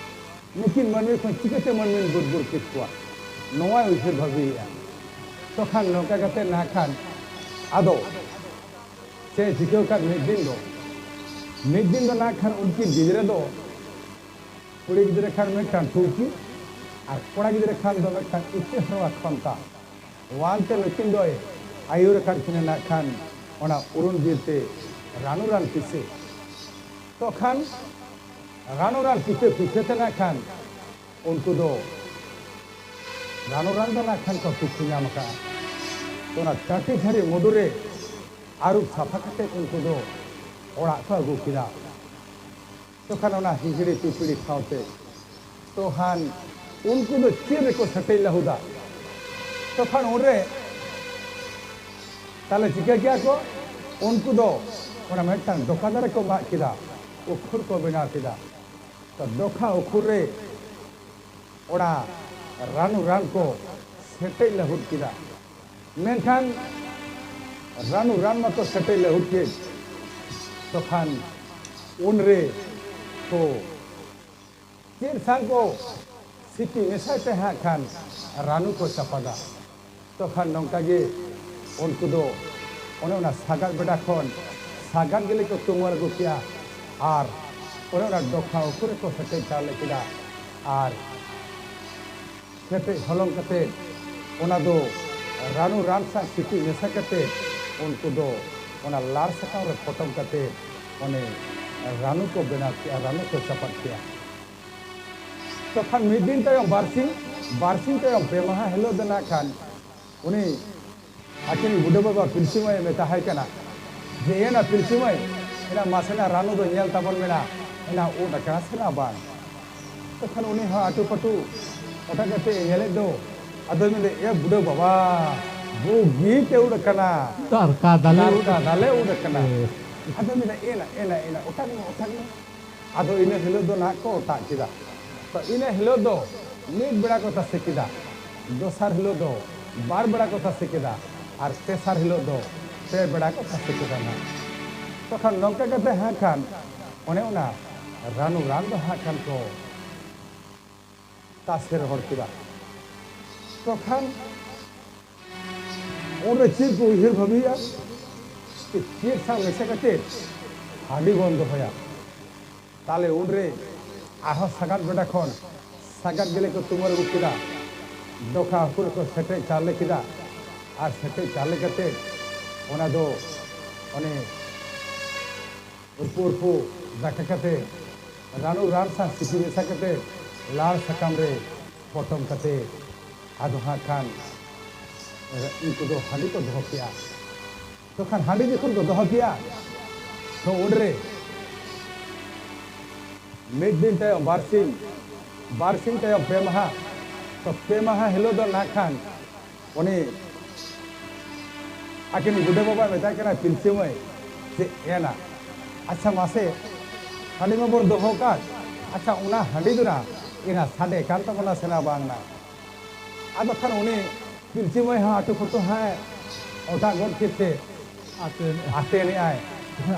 ᱱᱩᱠᱤᱱ ᱢᱟᱹᱱᱢᱤ ᱠᱷᱚᱱ ᱪᱤᱠᱟᱹᱛᱮ ᱢᱟᱹᱱᱢᱤᱧ ᱵᱩᱨᱵᱩᱨ ᱠᱮᱫ ᱠᱚᱣᱟ? ᱱᱚᱣᱟᱭ ᱩᱭᱦᱟᱹᱨ ᱵᱷᱟᱵᱤᱭᱮᱫᱼᱟ᱾ ᱛᱚᱠᱷᱟᱱ ᱱᱚᱝᱠᱟ ᱠᱟᱛᱮ ᱱᱟᱜ ᱠᱷᱟᱱ ᱟᱫᱚ ᱪᱮᱫ ᱪᱤᱠᱟᱹᱣ ᱠᱟᱫ ᱢᱤᱫ ᱫᱤᱱ ᱫᱚ, ᱢᱤᱫ ᱫᱤᱱ ᱫᱚ ᱱᱟᱜ ᱠᱷᱟᱱ ᱩᱱᱠᱤᱱ ᱜᱤᱫᱽᱨᱟᱹ ᱫᱚ, ᱠᱩᱲᱤ ᱜᱤᱫᱽᱨᱟᱹ ᱠᱷᱟᱱ ᱢᱤᱫᱴᱟᱝ ᱴᱩᱞᱠᱤ ᱟᱨ ᱠᱚᱲᱟ ᱜᱤᱫᱽᱨᱟᱹ ᱠᱷᱟᱱ ᱫᱚ ᱢᱤᱫᱴᱟᱝ ᱤᱪᱟᱹ ᱦᱟᱨᱣᱟ ᱠᱷᱚᱱᱛᱟ᱾ ᱚᱱᱛᱮ ᱱᱩᱠᱤᱱ ᱫᱚᱭ ᱟᱹᱭᱩᱨ ᱟᱠᱟᱫ ᱠᱤᱱᱟ ᱱᱟᱜ ᱠᱷᱟᱱ ᱚᱱᱟ ᱩᱨᱩᱢ ᱵᱤᱨ ᱛᱮ ᱨᱟᱱᱩ ᱨᱟᱱ ᱯᱤᱥᱟᱹ᱾ ᱛᱚ ᱠᱷᱟᱱ ᱨᱟᱱᱩ ᱨᱟᱱ ᱯᱤᱥᱟᱹ ᱯᱤᱥᱟᱹ ᱛᱮ ᱱᱟᱜ ᱠᱷᱟᱱ ᱩᱱᱠᱩ ᱫᱚ ᱨᱟᱱᱩ ᱨᱟᱱ ᱫᱚ ᱱᱟᱜ ᱠᱷᱟᱱ ᱠᱚ ᱯᱤᱥᱟᱹ ᱧᱟᱢ ᱟᱠᱟᱫᱼᱟ᱾ ᱛᱚ ᱚᱱᱟ ᱴᱟᱹᱴᱤ ᱡᱷᱟᱹᱨᱤ ᱢᱩᱰᱩ ᱨᱮ ᱟᱹᱨᱩᱵ ᱥᱟᱯᱷᱟ ᱠᱟᱛᱮ ᱩᱱᱠᱩ ᱫᱚ ᱚᱲᱟᱜ ᱠᱚ ᱟᱹᱜᱩ ᱠᱮᱫᱟ᱾ ᱛᱚᱠᱷᱟᱱ ᱚᱱᱟ ᱦᱤᱦᱤᱲᱤ ᱯᱤᱯᱤᱲᱤ ᱥᱟᱶᱛᱮ ᱛᱚᱠᱷᱟᱱ ᱩᱱᱠᱩ ᱫᱚ ᱪᱮᱫ ᱨᱮᱠᱚ ᱥᱮᱴᱮᱡ ᱞᱟᱹᱦᱩᱫᱟ? ᱛᱚᱠᱷᱟᱱ ᱩᱱᱨᱮ ᱛᱟᱦᱞᱮ ᱪᱤᱠᱟᱹ ᱠᱮᱜᱼᱟ ᱠᱚ? ᱩᱱᱠᱩ ᱫᱚ ᱚᱱᱟ ᱢᱤᱫᱴᱟᱝ ᱰᱚᱠᱟ ᱫᱟᱨᱮ ᱠᱚ ᱢᱟᱜ ᱠᱮᱫᱟ, ᱩᱠᱷᱩᱲ ᱠᱚ ᱵᱮᱱᱟᱣ ᱠᱮᱫᱟ᱾ ᱛᱚ ᱰᱚᱠᱟ ᱩᱠᱷᱩᱲ ᱨᱮ ᱚᱱᱟ ᱨᱟᱱᱩ ᱨᱟᱱ ᱠᱚ ᱥᱮᱴᱮᱡ ᱞᱟᱹᱦᱩᱫ ᱠᱮᱫᱟ᱾ ᱢᱮᱱᱠᱷᱟᱱ ᱨᱟᱱᱩ ᱨᱟᱱ ᱢᱟᱛᱚ ᱥᱮᱴᱮᱡ ᱞᱟᱹᱦᱩᱫ ᱠᱮᱫ, ᱛᱚᱠᱷᱟᱱ ᱩᱱᱨᱮ ᱠᱚ ᱪᱮᱫ ᱥᱟᱝ ᱠᱚ ᱥᱤᱯᱤ ᱢᱮᱥᱟᱭ ᱛᱮ ᱦᱟᱸᱜ ᱠᱷᱟᱱ ᱨᱟᱱᱩ ᱠᱚ ᱪᱟᱯᱟᱫᱟ᱾ ᱛᱚᱠᱷᱟᱱ ᱱᱚᱝᱠᱟ ᱜᱮ ᱩᱱᱠᱩ ᱫᱚ ᱚᱱᱮ ᱚᱱᱟ ᱥᱟᱜᱟᱫ ᱵᱮᱰᱟ ᱠᱷᱚᱱ ᱥᱟᱜᱟᱫ ᱜᱮᱞᱮ ᱠᱚ ᱛᱩᱢᱟᱹᱞ ᱟᱹᱜᱩ ᱠᱮᱜᱼᱟ ᱟᱨ ᱚᱱᱮ ᱚᱱᱟ ᱰᱚᱠᱷᱟ ᱩᱠᱩ ᱨᱮᱠᱚ ᱥᱮᱴᱮᱡ ᱪᱟᱣᱞᱮ ᱠᱮᱫᱟ᱾ ᱟᱨ ᱠᱮᱴᱮᱡ ᱦᱚᱞᱚᱝ ᱠᱟᱛᱮ ᱚᱱᱟ ᱫᱚ ᱨᱟᱱᱩ ᱨᱟᱱ ᱥᱟᱶ ᱥᱤᱯᱤ ᱢᱮᱥᱟ ᱠᱟᱛᱮ ᱩᱱᱠᱩ ᱫᱚ ᱚᱱᱟ ᱞᱟᱲ ᱥᱟᱠᱟᱢ ᱨᱮ ᱯᱚᱴᱚᱢ ᱠᱟᱛᱮ ᱚᱱᱮ ᱨᱟᱱᱩ ᱠᱚ ᱵᱮᱱᱟᱣ ᱠᱮᱜᱼᱟ, ᱨᱟᱱᱩ ᱠᱚ ᱪᱟᱯᱟᱫ ᱠᱮᱜᱼᱟ᱾ ᱛᱚᱠᱷᱟᱱ ᱢᱤᱫ ᱫᱤᱱ ᱛᱟᱭᱚᱢ ᱵᱟᱨᱥᱤᱧ, ᱵᱟᱨᱥᱤᱧ ᱛᱟᱭᱚᱢ ᱯᱮ ᱢᱟᱦᱟ ᱦᱤᱞᱳᱜ ᱫᱚ ᱱᱟᱜ ᱠᱷᱟᱱ ᱩᱱᱤ ᱟᱹᱠᱤᱱ ᱵᱩᱰᱷᱟᱹ ᱵᱟᱵᱟ ᱯᱤᱞᱪᱩ ᱢᱟᱭ ᱢᱮᱛᱟᱦᱟᱭ ᱠᱟᱱᱟ ᱡᱮ, "ᱮᱱᱟ ᱯᱤᱞᱪᱩ ᱢᱟᱹᱭ, ᱮᱱᱟ ᱢᱟᱥᱮᱱᱟ ᱨᱟᱱᱩ ᱫᱚ ᱧᱮᱞ ᱛᱟᱵᱚᱱ ᱢᱮᱱᱟ, ᱮᱱᱟ ᱩᱫ ᱟᱠᱟᱱᱟ ᱥᱮ ᱱᱟ ᱵᱟᱝ?" ᱛᱚᱠᱷᱚᱱ ᱩᱱᱤ ᱦᱚᱸ ᱟᱹᱴᱩ ᱯᱟᱹᱴᱩ ᱚᱴᱟ ᱠᱟᱛᱮ ᱧᱮᱞᱮᱫ ᱫᱚ, ᱟᱫᱚᱭ ᱢᱮᱱᱫᱟ, "ᱮ ᱵᱩᱰᱷᱟᱹ ᱵᱟᱵᱟ, ᱵᱩᱜᱤ ᱛᱮ ᱩᱫ ᱟᱠᱟᱱᱟ, ᱫᱟᱨᱠᱟ ᱫᱟᱞᱮ ᱩᱫ ᱫᱟᱨᱠᱟ ᱫᱟᱞᱮ ᱩᱫ ᱟᱠᱟᱱᱟ᱾" ᱦᱮᱸ᱾ ᱟᱫᱚ ᱢᱮᱱᱫᱟ, "ᱮᱱᱟ, ᱮᱱᱟ, ᱮᱱᱟ, ᱚᱴᱟᱜ ᱢᱮ, ᱚᱴᱟᱜ ᱢᱮ᱾" ᱟᱫᱚ ᱤᱱᱟᱹ ᱦᱤᱞᱳᱜ ᱫᱚ ᱱᱟᱦᱟᱜ ᱠᱚ ᱚᱴᱟᱜ ᱠᱮᱫᱟ᱾ ᱛᱚ, ᱤᱱᱟᱹ ᱦᱤᱞᱳᱜ ᱫᱚ ᱢᱤᱫ ᱵᱮᱲᱟ ᱠᱚ ᱛᱟᱥᱮ ᱠᱮᱫᱟ, ᱫᱚᱥᱟᱨ ᱦᱤᱞᱳᱜ ᱫᱚ ᱵᱟᱨ ᱵᱮᱲᱟ ᱠᱚ ᱛᱟᱥᱮ ᱠᱮᱫᱟ, ᱟᱨ ᱛᱮᱥᱟᱨ ᱦᱤᱞᱳᱜ ᱫᱚ ᱯᱮ ᱵᱮᱲᱟ ᱠᱚ ᱛᱟᱥᱮ ᱠᱮᱫᱟ ᱱᱟᱦᱟᱜ᱾ ᱛᱚᱠᱷᱟᱱ ᱱᱚᱝᱠᱟ ᱠᱟᱛᱮ ᱦᱟᱸᱜ ᱠᱷᱟᱱ ᱚᱱᱮ ᱚᱱᱟ ᱨᱟᱱᱩ ᱨᱟᱱ ᱫᱚ ᱦᱟᱸᱜ ᱠᱷᱟᱱ ᱠᱚ ᱛᱟᱥᱮ ᱨᱚᱦᱚᱲ ᱠᱮᱫᱟ᱾ ᱛᱚᱠᱷᱟᱱ ᱩᱱᱨᱮ ᱪᱮᱫ ᱠᱚ ᱩᱭᱦᱟᱹᱨ ᱵᱷᱟᱹᱵᱤᱭᱮᱫᱼᱟ? ᱪᱮᱫ ᱥᱟᱶ ᱢᱮᱥᱟ ᱠᱟᱛᱮ ᱦᱟᱺᱰᱤ ᱵᱚᱱ ᱫᱚᱦᱚᱭᱟ? ᱛᱟᱦᱞᱮ ᱩᱱᱨᱮ ᱟᱨᱦᱚᱸ ᱥᱟᱜᱟᱫ ᱵᱮᱰᱟ ᱠᱷᱚᱱ ᱥᱟᱜᱟᱫ ᱜᱮᱞᱮ ᱠᱚ ᱛᱩᱢᱟᱹᱞ ᱟᱹᱜᱩ ᱠᱮᱫᱟ᱾ ᱰᱚᱠᱷᱟ ᱦᱟᱹᱠᱩ ᱨᱮᱠᱚ ᱥᱮᱴᱮᱡ ᱪᱟᱣᱞᱮ ᱠᱮᱫᱟ᱾ ᱟᱨ ᱥᱮᱴᱮᱡ ᱪᱟᱣᱞᱮ ᱠᱟᱛᱮ ᱚᱱᱟ ᱫᱚ ᱚᱱᱮ ᱩᱨᱯᱩ ᱩᱨᱯᱩ ᱫᱟᱠᱟ ᱠᱟᱛᱮ, ᱨᱟᱱᱩ ᱨᱟᱱ ᱥᱟᱶ ᱥᱤᱯᱤ ᱢᱮᱥᱟ ᱠᱟᱛᱮ, ᱞᱟᱲ ᱥᱟᱠᱟᱢ ᱨᱮ ᱯᱚᱴᱚᱢ ᱠᱟᱛᱮ, ᱟᱫᱚ ᱦᱟᱸᱜ ᱠᱷᱟᱱ ᱩᱱᱠᱩ ᱫᱚ ᱦᱟᱺᱰᱤ ᱠᱚ ᱫᱚᱦᱚ ᱠᱮᱜᱼᱟ᱾ ᱛᱚᱠᱷᱟᱱ ᱦᱟᱺᱰᱤ ᱡᱚᱠᱷᱚᱱ ᱠᱚ ᱫᱚᱦᱚ ᱠᱮᱜᱼᱟ, ᱛᱚ ᱩᱱᱨᱮ ᱢᱤᱫ ᱫᱤᱱ ᱛᱟᱭᱚᱢ ᱵᱟᱨ ᱥᱤᱧ, ᱵᱟᱨ ᱥᱤᱧ ᱛᱟᱭᱚᱢ ᱯᱮ ᱢᱟᱦᱟ, ᱛᱚ ᱯᱮ ᱢᱟᱦᱟ ᱦᱤᱞᱳᱜ ᱫᱚ ᱱᱟᱜ ᱠᱷᱟᱱ ᱩᱱᱤ ᱟᱹᱠᱤᱱ ᱵᱩᱰᱷᱟᱹ ᱵᱟᱵᱟᱭ ᱢᱮᱛᱟᱭ ᱠᱟᱱᱟ, "ᱯᱤᱞᱪᱩ ᱢᱟᱹᱭ, ᱪᱮᱫ ᱮᱱᱟ? ᱟᱪᱪᱷᱟ ᱢᱟᱥᱮ, ᱦᱟᱺᱰᱤ ᱢᱟᱵᱚᱱ ᱫᱚᱦᱚ ᱠᱟᱫ, ᱟᱪᱪᱷᱟ ᱚᱱᱟ ᱦᱟᱺᱰᱤ ᱫᱚ ᱱᱟ ᱮᱱᱟ ᱥᱟᱰᱮ ᱠᱟᱱ ᱛᱟᱵᱚᱱᱟ ᱥᱮ ᱱᱟ ᱵᱟᱝ ᱱᱟ?" ᱟᱫᱚ ᱠᱷᱟᱱ ᱩᱱᱤ ᱯᱤᱞᱪᱩ ᱢᱟᱹᱭ ᱦᱚᱸ ᱟᱹᱴᱩ ᱯᱷᱟᱹᱴᱩ ᱦᱟᱸᱜ ᱚᱴᱟᱜ ᱜᱚᱫ ᱠᱮᱫ ᱛᱮ ᱟᱛᱮᱱ᱾ ᱟᱛᱮᱱᱮᱜᱼᱟᱭ,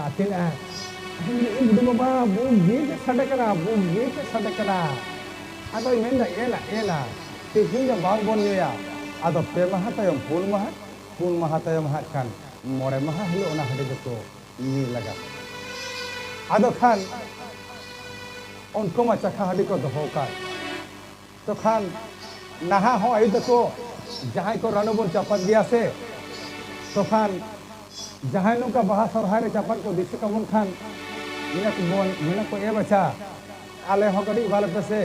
ᱟᱛᱮᱱᱮᱜᱼᱟᱭ᱾ ᱤᱧ ᱵᱩᱰᱷᱤ ᱵᱟᱵᱟ, ᱵᱩᱜᱤ ᱜᱮ ᱥᱟᱰᱮ ᱠᱟᱱᱟ, ᱵᱩᱜᱤ ᱜᱮ ᱥᱟᱰᱮ ᱠᱟᱱᱟ᱾ ᱟᱫᱚᱭ ᱢᱮᱱᱫᱟ, ᱮᱱᱟ, ᱮᱱᱟ, ᱛᱮᱦᱮᱧ ᱫᱚ ᱵᱟᱝ ᱵᱚᱱ ᱧᱩᱭᱟ᱾ ᱟᱫᱚ ᱯᱮ ᱢᱟᱦᱟ ᱛᱟᱭᱚᱢ ᱯᱩᱱ ᱢᱟᱦᱟ, ᱯᱩᱱ ᱢᱟᱦᱟ ᱛᱟᱭᱚᱢ ᱦᱟᱸᱜ ᱠᱷᱟᱱ ᱢᱚᱬᱮ ᱢᱟᱦᱟ ᱦᱤᱞᱳᱜ ᱚᱱᱟ ᱦᱟᱺᱰᱤ ᱫᱚᱠᱚ ᱧᱩᱭ ᱞᱟᱜᱟ᱾ ᱟᱫᱚ ᱠᱷᱟᱱ ᱩᱱᱠᱩ ᱢᱟ ᱪᱟᱠᱷᱟ ᱦᱟᱺᱰᱤ ᱠᱚ ᱫᱚᱦᱚ ᱟᱠᱟᱫ᱾ ᱛᱚ ᱠᱷᱟᱱ ᱱᱟᱦᱟᱜ ᱦᱚᱸ ᱟᱭᱳ ᱛᱟᱠᱚ ᱡᱟᱦᱟᱸᱭ ᱠᱚ ᱨᱟᱱᱩ ᱵᱚᱱ ᱪᱟᱯᱟᱫ ᱜᱮᱭᱟ ᱥᱮ, ᱛᱚ ᱠᱷᱟᱱ ᱡᱟᱦᱟᱸᱭ ᱱᱚᱝᱠᱟ ᱵᱟᱦᱟ ᱥᱚᱨᱦᱟᱭ ᱨᱮ ᱪᱟᱯᱟᱫ ᱠᱚ ᱫᱤᱥᱟᱹ ᱠᱟᱵᱚᱱ ᱠᱷᱟᱱ, ᱢᱮᱱᱟ ᱠᱚ ᱵᱚᱱ, ᱢᱮᱱᱟ ᱠᱚ, "ᱮ ᱵᱟᱪᱷᱟ, ᱟᱞᱮ ᱦᱚᱸ ᱠᱟᱹᱴᱤᱡ ᱮᱢᱟ ᱞᱮᱯᱮ ᱥᱮ,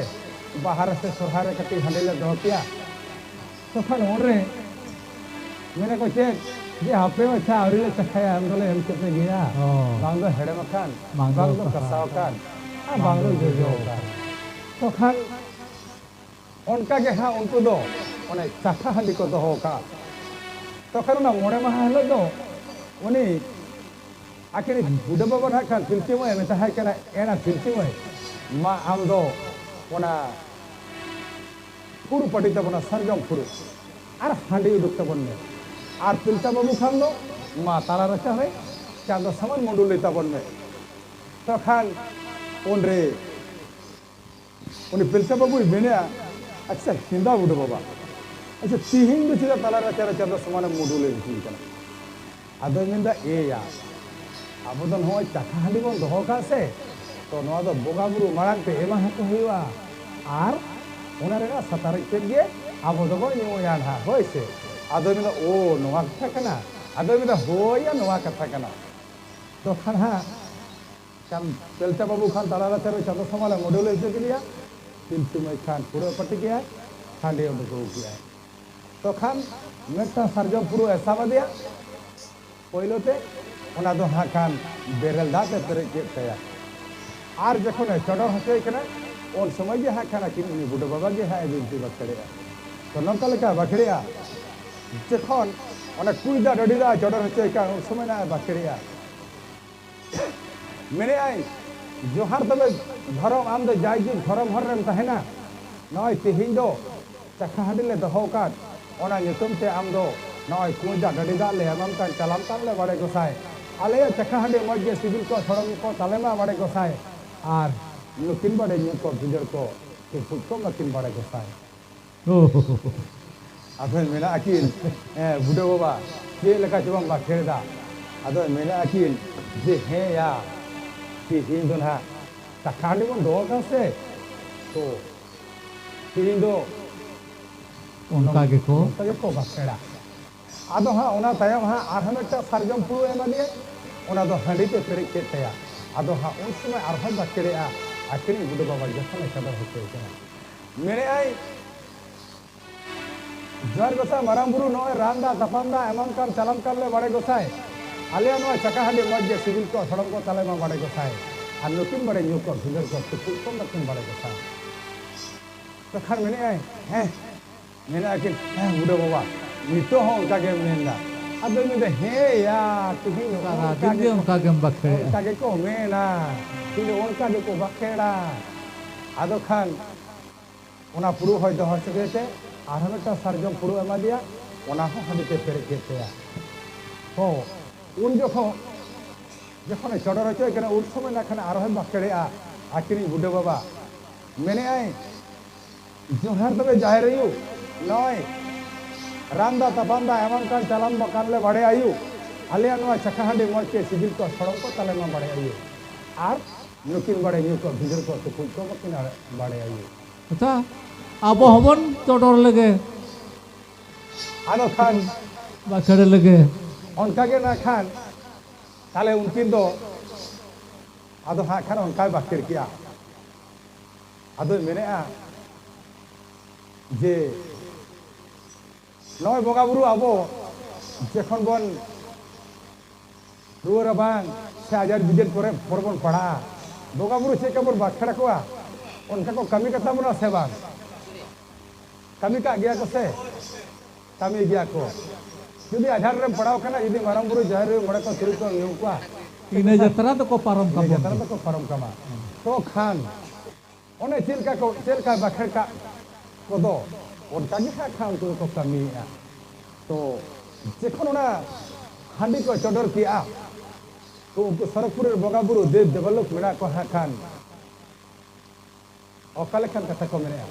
ᱵᱟᱦᱟ ᱨᱮ ᱥᱮ ᱥᱚᱨᱦᱟᱭ ᱨᱮ ᱠᱟᱹᱴᱤᱡ ᱦᱟᱺᱰᱤ ᱞᱮ ᱫᱚᱦᱚ ᱠᱮᱭᱟ᱾" ᱛᱚ ᱠᱷᱟᱱ ᱩᱱᱨᱮ ᱢᱮᱱᱟ ᱠᱚ ᱪᱮᱫ, ᱡᱮ, "ᱦᱟᱯᱮ ᱵᱟᱪᱷᱟ, ᱟᱹᱣᱨᱤ ᱞᱮ ᱪᱟᱠᱷᱟᱭᱟ, ᱮᱢ ᱫᱚᱞᱮ ᱮᱢ ᱠᱮᱫ ᱯᱮ ᱜᱮᱭᱟ, ᱚ᱾ ᱵᱟᱝ ᱫᱚ ᱦᱮᱲᱮᱢ ᱟᱠᱟᱱ, ᱵᱟᱝ ᱫᱚ ᱵᱟᱝ ᱫᱚ ᱠᱟᱥᱟᱣ ᱠᱟᱥᱟᱣ ᱟᱠᱟᱱ, ᱟᱨ ᱵᱟᱝ ᱵᱟᱝ ᱫᱚ ᱫᱚ ᱡᱚᱡᱚ ᱡᱚᱡᱚ ᱟᱠᱟᱱ᱾" ᱟᱠᱟᱱ᱾ ᱛᱚ ᱠᱷᱟᱱ ᱚᱱᱠᱟ ᱜᱮ ᱦᱟᱸᱜ ᱩᱱᱠᱩ ᱫᱚ ᱚᱱᱮ ᱪᱟᱠᱷᱟ ᱦᱟᱺᱰᱤ ᱠᱚ ᱫᱚᱦᱚ ᱠᱟᱜᱼᱟ᱾ ᱛᱚᱠᱷᱚᱱ ᱚᱱᱟ ᱢᱚᱬᱮ ᱢᱟᱦᱟ ᱦᱤᱞᱳᱜ ᱫᱚ ᱩᱱᱤ ᱟᱹᱠᱤᱱ ᱵᱩᱰᱷᱟᱹ ᱵᱟᱵᱟ ᱱᱟᱦᱟᱜ ᱠᱷᱟᱱ ᱯᱤᱞᱪᱩ ᱢᱟᱹᱭ ᱢᱮᱛᱟᱭ ᱠᱟᱱᱟ, "ᱮᱱᱟ ᱯᱤᱞᱪᱩ ᱢᱟᱹᱭ, ᱢᱟ ᱟᱢ ᱫᱚ ᱚᱱᱟ ᱯᱷᱩᱲᱩᱜ ᱯᱟᱹᱴᱤ ᱛᱟᱵᱚᱱᱟ, ᱥᱟᱨᱡᱚᱢ ᱯᱷᱩᱲᱩᱜ, ᱟᱨ ᱦᱟᱺᱰᱤ ᱩᱰᱩᱠ ᱛᱟᱵᱚᱱ ᱢᱮ, ᱟᱨ ᱯᱤᱞᱪᱟ ᱵᱟᱹᱵᱩ ᱠᱷᱟᱱ ᱫᱚ ᱢᱟ ᱛᱟᱞᱟ ᱨᱟᱪᱟ ᱨᱮ ᱪᱟᱸᱫᱚ ᱥᱟᱢᱟᱱ ᱢᱩᱰᱩᱞᱤ ᱛᱟᱵᱚᱱ ᱢᱮ᱾" ᱛᱚᱠᱷᱟᱱ ᱩᱱᱨᱮ ᱩᱱᱤ ᱯᱤᱞᱪᱟ ᱵᱟᱹᱵᱩᱭ ᱢᱮᱱᱮᱫᱼᱟ, "ᱟᱪᱪᱷᱟ, ᱦᱮᱸᱫᱟ ᱵᱩᱰᱷᱟᱹ ᱵᱟᱵᱟ, ᱟᱪᱪᱷᱟ, ᱛᱤᱦᱤᱧ ᱫᱚ ᱪᱮᱫᱟᱜ ᱛᱟᱞᱟ ᱨᱟᱪᱟ ᱨᱮ ᱪᱟᱸᱫᱚ ᱥᱟᱢᱟᱱᱮᱢ ᱢᱩᱰᱩᱞᱮ ᱢᱤᱛᱟᱹᱧ ᱠᱟᱱᱟ?" ᱟᱫᱚᱭ ᱢᱮᱱᱫᱟ, "ᱮᱭᱟ, ᱟᱵᱚ ᱫᱚ ᱱᱚᱜᱼᱚᱭ ᱪᱟᱠᱷᱟ ᱦᱟᱺᱰᱤ ᱵᱚᱱ ᱫᱚᱦᱚ ᱠᱟᱜ ᱥᱮ, ᱛᱚ ᱱᱚᱣᱟ ᱫᱚ ᱵᱚᱸᱜᱟ ᱵᱩᱨᱩ ᱢᱟᱲᱟᱝ ᱛᱮ ᱮᱢᱟ ᱦᱟᱠᱚ ᱦᱩᱭᱩᱜᱼᱟ, ᱟᱨ ᱚᱱᱟ ᱨᱮᱱᱟᱜ ᱥᱟᱛᱟᱨᱮᱡ ᱛᱮᱫ ᱜᱮ ᱟᱵᱚ ᱫᱚᱵᱚᱱ ᱧᱩᱭᱟ ᱱᱟᱦᱟᱜ, ᱦᱳᱭ ᱥᱮ?" ᱟᱫᱚᱭ ᱢᱮᱱᱫᱟ, "ᱳ, ᱱᱚᱣᱟ ᱠᱟᱛᱷᱟ ᱠᱟᱱᱟ?" ᱟᱫᱚᱭ ᱢᱮᱱᱫᱟ, "ᱦᱳᱭ ᱭᱟ, ᱱᱚᱣᱟ ᱠᱟᱛᱷᱟ ᱠᱟᱱᱟ᱾" ᱛᱚᱠᱷᱟᱱ ᱦᱟᱸᱜ ᱠᱷᱟᱱ ᱯᱮᱞᱪᱟ ᱵᱟᱹᱵᱩ ᱠᱷᱟᱱ ᱛᱟᱞᱟ ᱨᱟᱪᱟ ᱨᱮ ᱪᱟᱸᱫᱚ ᱥᱟᱢᱟᱱᱮ ᱢᱩᱰᱩᱞ ᱦᱚᱪᱚ ᱠᱮᱫᱮᱭᱟ, ᱯᱤᱞᱪᱩ ᱢᱟᱹᱭ ᱠᱷᱟᱱ ᱯᱷᱩᱲᱩᱜ ᱯᱟᱹᱴᱤ ᱠᱮᱜᱼᱟᱭ, ᱦᱟᱺᱰᱤ ᱩᱰᱩᱠ ᱟᱹᱜᱩ ᱠᱮᱜᱼᱟᱭ᱾ ᱛᱚᱠᱷᱟᱱ ᱢᱤᱫᱴᱟᱝ ᱥᱟᱨᱡᱚᱢ ᱯᱷᱩᱲᱩᱜ ᱮ ᱥᱟᱵ ᱟᱫᱮᱭᱟ, ᱯᱳᱭᱞᱳ ᱛᱮ ᱚᱱᱟ ᱫᱚ ᱦᱟᱸᱜ ᱠᱷᱟᱱ ᱵᱮᱨᱮᱞ ᱫᱟᱜ ᱛᱮ ᱯᱮᱨᱮᱡ ᱠᱮᱫ ᱛᱟᱭᱟ᱾ ᱟᱨ ᱡᱚᱠᱷᱚᱱᱮ ᱪᱚᱰᱚᱨ ᱦᱚᱪᱚᱭ ᱠᱟᱱᱟ, ᱩᱱ ᱥᱚᱢᱚᱭ ᱜᱮ ᱦᱟᱸᱜ ᱠᱷᱟᱱ ᱟᱹᱠᱤᱱ ᱩᱱᱤ ᱵᱩᱰᱷᱟᱹ ᱵᱟᱵᱟ ᱜᱮ ᱦᱟᱸᱜ ᱮ ᱵᱤᱱᱛᱤ ᱵᱟᱠᱷᱮᱲᱮᱜᱼᱟ᱾ ᱛᱚ ᱱᱚᱝᱠᱟ ᱞᱮᱠᱟ ᱵᱟᱠᱷᱮᱲᱮᱜᱼᱟ, ᱡᱚᱠᱷᱚᱱ ᱚᱱᱟ ᱠᱩᱸᱭ ᱫᱟᱜ ᱰᱟᱹᱰᱤ ᱫᱟᱜ ᱮ ᱪᱚᱰᱚᱨ ᱦᱚᱪᱚᱭ ᱠᱟᱱ, ᱩᱱ ᱥᱚᱢᱚᱭ ᱱᱟᱜ ᱮ ᱵᱟᱠᱷᱮᱲᱮᱜᱼᱟ᱾ ᱢᱮᱱᱮᱫᱼᱟᱭ, "ᱡᱚᱦᱟᱨ ᱛᱚᱵᱮ ᱫᱷᱚᱨᱚᱢ, ᱟᱢ ᱫᱚ ᱡᱟᱭᱡᱩᱜᱽ ᱫᱷᱚᱨᱚᱢ ᱦᱚᱨ ᱨᱮᱢ ᱛᱟᱦᱮᱱᱟ᱾ ᱱᱚᱜᱼᱚᱭ ᱛᱮᱦᱮᱧ ᱫᱚ ᱪᱟᱠᱷᱟ ᱦᱟᱺᱰᱤ ᱞᱮ ᱫᱚᱦᱚ ᱟᱠᱟᱫ, ᱚᱱᱟ ᱧᱩᱛᱩᱢ ᱛᱮ ᱟᱢ ᱫᱚ ᱱᱚᱜᱼᱚᱭ ᱠᱩᱸᱭ ᱫᱟᱜ ᱰᱟᱹᱰᱤ ᱫᱟᱜ ᱞᱮ ᱮᱢᱟᱢ ᱠᱟᱱ, ᱪᱟᱞᱟᱢ ᱠᱟᱱ ᱞᱮ ᱵᱟᱲᱮ ᱜᱚᱸᱥᱟᱭ, ᱟᱞᱮᱭᱟᱜ ᱪᱟᱠᱷᱟ ᱦᱟᱺᱰᱤ ᱢᱚᱡᱽ ᱜᱮ ᱥᱤᱵᱤᱞ ᱠᱚ, ᱥᱚᱲᱚᱢ ᱠᱚ ᱛᱟᱞᱮ ᱢᱟ ᱵᱟᱲᱮ ᱜᱚᱸᱥᱟᱭ, ᱟᱨ ᱱᱩᱠᱤᱱ ᱵᱟᱲᱮ ᱧᱩ ᱠᱚ ᱵᱷᱤᱸᱫᱟᱹᱲ ᱠᱚ, ᱴᱩᱠᱩᱡ ᱠᱚ ᱢᱟᱹᱠᱤᱱ ᱵᱟᱲᱮ ᱜᱚᱸᱥᱟᱭ᱾ ᱟᱫᱚᱭ ᱢᱮᱱᱟ ᱟᱹᱠᱤᱱ, ᱦᱮᱸ, ᱵᱩᱰᱷᱟᱹ ᱵᱟᱵᱟ, ᱪᱮᱫ ᱞᱮᱠᱟ ᱪᱚ ᱵᱟᱢ ᱵᱟᱠᱷᱮᱲ ᱮᱫᱟ? ᱟᱫᱚᱭ ᱢᱮᱱᱟ ᱟᱹᱠᱤᱱ ᱡᱮ, ᱦᱮᱸ ᱭᱟ, ᱛᱤᱦᱤᱧ ᱫᱚ ᱱᱟᱦᱟᱜ ᱪᱟᱠᱷᱟ ᱦᱟᱺᱰᱤ ᱵᱚᱱ ᱫᱚᱦᱚ ᱠᱟᱜ ᱥᱮ, ᱛᱚ ᱛᱤᱦᱤᱧ ᱫᱚ ᱚᱱᱠᱟ ᱜᱮᱠᱚ ᱚᱱᱠᱟ ᱜᱮᱠᱚ ᱵᱟᱠᱷᱮᱲᱟ᱾ ᱟᱫᱚ ᱦᱟᱸᱜ ᱚᱱᱟ ᱛᱟᱭᱚᱢ ᱦᱟᱸᱜ ᱟᱨᱦᱚᱸ ᱢᱤᱫᱴᱟᱝ ᱥᱟᱨᱡᱚᱢ ᱯᱷᱩᱲᱩᱜ ᱮ ᱮᱢᱟ ᱫᱮᱭᱟ, ᱚᱱᱟ ᱫᱚ ᱦᱟᱺᱰᱤ ᱛᱮ ᱯᱮᱨᱮᱡ ᱠᱮᱫ ᱛᱟᱭᱟ᱾ ᱟᱫᱚ ᱦᱟᱸᱜ ᱩᱱ ᱥᱚᱢᱚᱭ ᱟᱨᱦᱚᱸ ᱵᱟᱠᱷᱮᱲᱮᱜᱼᱟ, ᱟᱹᱠᱷᱨᱤᱧ ᱵᱩᱰᱷᱟᱹ ᱵᱟᱵᱟ ᱡᱚᱠᱷᱚᱱᱮ ᱪᱚᱰᱚᱨ ᱦᱚᱪᱚᱭ ᱠᱟᱱᱟ᱾ ᱢᱮᱱᱮᱜᱼᱟᱭ, ᱡᱚᱦᱟᱨ ᱜᱚᱸᱥᱟᱭ ᱢᱟᱨᱟᱝ ᱵᱩᱨᱩ, ᱱᱚᱜᱼᱚᱭ ᱨᱟᱱ ᱫᱟ ᱛᱟᱯᱟᱢ ᱫᱟ ᱮᱢᱟᱢ ᱠᱟᱱ ᱪᱟᱞᱟᱢ ᱠᱟᱱ ᱞᱮ ᱵᱟᱲᱮ ᱜᱚᱸᱥᱟᱭ᱾ ᱟᱞᱮᱭᱟᱜ ᱱᱚᱣᱟ ᱪᱟᱠᱷᱟ ᱦᱟᱺᱰᱤ ᱢᱚᱡᱽ ᱜᱮ ᱥᱤᱵᱤᱞ ᱠᱚ, ᱥᱚᱲᱚᱢ ᱠᱚ ᱛᱟᱞᱮ ᱢᱟ ᱵᱟᱲᱮ ᱜᱚᱸᱥᱟᱭ᱾ ᱟᱨ ᱱᱩᱠᱤᱱ ᱵᱟᱲᱮ ᱧᱩ ᱠᱚ, ᱵᱷᱤᱸᱫᱟᱹᱲ ᱠᱚ, ᱛᱩᱯᱩᱫ ᱠᱚ ᱱᱩᱠᱤᱱ ᱵᱟᱲᱮ ᱜᱚᱸᱥᱟᱭ᱾ ᱛᱚᱠᱷᱟᱱ ᱢᱮᱱᱮᱜᱼᱟᱭ, ᱦᱮᱸ, ᱢᱮᱱᱮᱜᱼᱟ ᱠᱤᱱ, ᱦᱮᱸ ᱵᱩᱰᱷᱟᱹ ᱵᱟᱵᱟ, ᱱᱤᱛᱚᱜ ᱦᱚᱸ ᱚᱱᱠᱟ ᱜᱮᱢ ᱢᱮᱱᱫᱟ᱾ ᱟᱫᱚᱧ ᱢᱮᱱᱫᱟ, ᱦᱮᱸ ᱭᱟ, ᱛᱤᱦᱤᱧ ᱦᱚᱸ ᱥᱟᱨᱟ ᱚᱱᱠᱟ ᱫᱤᱱ ᱜᱮ ᱜᱮᱠᱚ, ᱚᱱᱠᱟ ᱜᱮᱢ ᱵᱟᱠᱷᱮᱲᱟ᱾ ᱚᱱᱠᱟ ᱜᱮᱠᱚ ᱢᱮᱱᱟ, ᱛᱤᱦᱤᱧ ᱚᱱᱠᱟ ᱜᱮᱠᱚ ᱵᱟᱠᱷᱮᱲᱟ᱾ ᱟᱫᱚ ᱠᱷᱟᱱ ᱚᱱᱟ ᱯᱷᱩᱲᱩᱜ ᱦᱚᱭ ᱫᱚᱦᱚ ᱦᱚᱪᱚ ᱠᱮᱫ ᱛᱮ ᱟᱨᱦᱚᱸ ᱢᱤᱫᱴᱟᱝ ᱥᱟᱨᱡᱚᱢ ᱯᱷᱩᱲᱩᱜ ᱮᱢᱟ ᱫᱮᱭᱟ, ᱚᱱᱟ ᱦᱚᱸ ᱦᱟᱺᱰᱤ ᱛᱮ ᱯᱮᱨᱮᱡ ᱠᱮᱫ ᱛᱟᱭᱟ᱾ ᱛᱚ ᱩᱱ ᱡᱚᱠᱷᱚᱱ, ᱡᱚᱠᱷᱚᱱᱮ ᱪᱚᱰᱚᱨ ᱦᱚᱪᱚᱭ ᱠᱟᱱᱟ, ᱩᱱ ᱥᱚᱢᱚᱭ ᱱᱟᱜ ᱠᱷᱟᱱ ᱟᱨᱦᱚᱸᱭ ᱵᱟᱠᱷᱮᱲᱮᱜᱼᱟ, ᱟᱹᱠᱷᱨᱤᱧ ᱵᱩᱰᱷᱟᱹ ᱵᱟᱵᱟ᱾ ᱢᱮᱱᱮᱜᱼᱟᱭ, ᱡᱚᱦᱟᱨ ᱛᱚᱵᱮ ᱡᱟᱦᱮᱨ ᱟᱭᱳ, ᱱᱚᱜᱼᱚᱭ ᱨᱟᱱ ᱫᱟ ᱛᱟᱯᱟᱢ ᱫᱟ ᱮᱢᱟᱢ ᱠᱟᱱ ᱪᱟᱞᱟᱢ ᱠᱟᱱ ᱞᱮ ᱵᱟᱲᱮ ᱟᱭᱳ, ᱟᱞᱮᱭᱟᱜ ᱱᱚᱣᱟ ᱪᱟᱠᱷᱟ ᱦᱟᱺᱰᱤ ᱢᱚᱡᱽ ᱛᱮ ᱥᱤᱵᱤᱞ ᱠᱚ ᱥᱚᱲᱚᱢ ᱠᱚ ᱛᱟᱞᱮ ᱢᱟ ᱵᱟᱲᱮ ᱟᱭᱳ, ᱟᱨ ᱱᱩᱠᱤᱱ ᱵᱟᱲᱮ ᱧᱩ ᱠᱚ ᱵᱷᱤᱸᱫᱟᱹᱲ ᱠᱚ ᱛᱩᱯᱩᱫ ᱠᱚ ᱵᱟᱹᱠᱤᱱ ᱵᱟᱲᱮ ᱟᱭᱳ᱾ ᱟᱪᱪᱷᱟ, ᱟᱵᱚ ᱦᱚᱸᱵᱚᱱ ᱪᱚᱰᱚᱨ ᱞᱮᱜᱮ᱾ ᱟᱫᱚ ᱠᱷᱟᱱ ᱵᱟᱠᱷᱮᱲ ᱞᱮᱜᱮ᱾ ᱚᱱᱠᱟ ᱜᱮ ᱱᱟ ᱠᱷᱟᱱ ᱛᱟᱦᱞᱮ ᱩᱱᱠᱤᱱ ᱫᱚ ᱟᱫᱚ ᱦᱟᱸᱜ ᱠᱷᱟᱱ ᱚᱱᱠᱟᱭ ᱵᱟᱠᱷᱮᱲ ᱠᱮᱜᱼᱟ᱾ ᱟᱫᱚᱭ ᱢᱮᱱᱮᱜᱼᱟ ᱡᱮ ᱱᱚᱜᱼᱚᱭ ᱵᱚᱸᱜᱟ ᱵᱩᱨᱩ ᱟᱵᱚ ᱡᱚᱠᱷᱚᱱ ᱵᱚᱱ ᱨᱩᱣᱟᱹ ᱨᱟᱵᱟᱝ ᱥᱮ ᱟᱡᱟᱨ ᱵᱤᱡᱟᱹᱨ ᱠᱚᱨᱮ ᱯᱚᱨ ᱵᱚᱱ ᱯᱟᱲᱟᱜᱼᱟ, ᱵᱚᱸᱜᱟ ᱵᱩᱨᱩ ᱪᱮᱫ ᱞᱮᱠᱟ ᱵᱚᱱ ᱵᱟᱠᱷᱮᱲ ᱟᱠᱚᱣᱟ, ᱚᱱᱠᱟ ᱠᱚ ᱠᱟᱹᱢᱤ ᱠᱟᱛᱟ ᱵᱚᱱᱟ ᱥᱮ ᱵᱟᱝ? ᱠᱟᱹᱢᱤ ᱠᱟᱜ ᱜᱮᱭᱟ ᱠᱚ ᱥᱮ? ᱠᱟᱹᱢᱤ ᱜᱮᱭᱟ ᱠᱚ᱾ ᱡᱩᱫᱤ ᱟᱡᱷᱟᱨ ᱨᱮᱢ ᱯᱟᱲᱟᱣ ᱠᱟᱱᱟ, ᱡᱩᱫᱤ ᱢᱟᱨᱟᱝ ᱵᱩᱨᱩ, ᱡᱟᱦᱮᱨ ᱟᱭᱳ, ᱢᱚᱬᱮ ᱠᱚ, ᱛᱩᱨᱩᱭ ᱠᱚ ᱧᱩᱢ ᱠᱚᱣᱟ, ᱤᱱᱟᱹ ᱡᱟᱛᱨᱟ ᱫᱚᱠᱚ ᱯᱟᱨᱚᱢ ᱤᱱᱟᱹ ᱛᱟᱵᱚᱱ ᱡᱟᱛᱨᱟ ᱜᱮᱭᱟ᱾ ᱫᱚᱠᱚ ᱯᱟᱨᱚᱢ ᱠᱟᱢᱟ᱾ ᱛᱚ ᱠᱷᱟᱱ ᱚᱱᱮ ᱪᱮᱫ ᱞᱮᱠᱟ ᱠᱚ, ᱪᱮᱫ ᱞᱮᱠᱟ ᱵᱟᱠᱷᱮᱲ ᱠᱟᱜ ᱠᱚᱫᱚ, ᱚᱱᱠᱟ ᱜᱮ ᱦᱟᱸᱜ ᱠᱷᱟᱱ ᱩᱱᱠᱩ ᱫᱚᱠᱚ ᱠᱟᱹᱢᱤᱭᱮᱫᱼᱟ᱾ ᱛᱚ ᱡᱚᱠᱷᱚᱱ ᱚᱱᱟ ᱦᱟᱺᱰᱤ ᱠᱚ ᱪᱚᱰᱚᱨ ᱠᱮᱜᱼᱟ, ᱛᱚ ᱩᱱᱠᱩ ᱥᱚᱨᱚᱜᱽᱯᱩᱨᱤ ᱨᱮ ᱵᱚᱸᱜᱟ ᱵᱩᱨᱩ ᱫᱮᱵ ᱫᱮᱵᱟᱞᱳᱠ ᱢᱮᱱᱟᱜ ᱠᱚᱣᱟ ᱦᱟᱸᱜ ᱠᱷᱟᱱ, ᱚᱠᱟ ᱞᱮᱠᱟᱱ ᱠᱟᱛᱷᱟ ᱠᱚ ᱢᱮᱱᱮᱜᱼᱟ?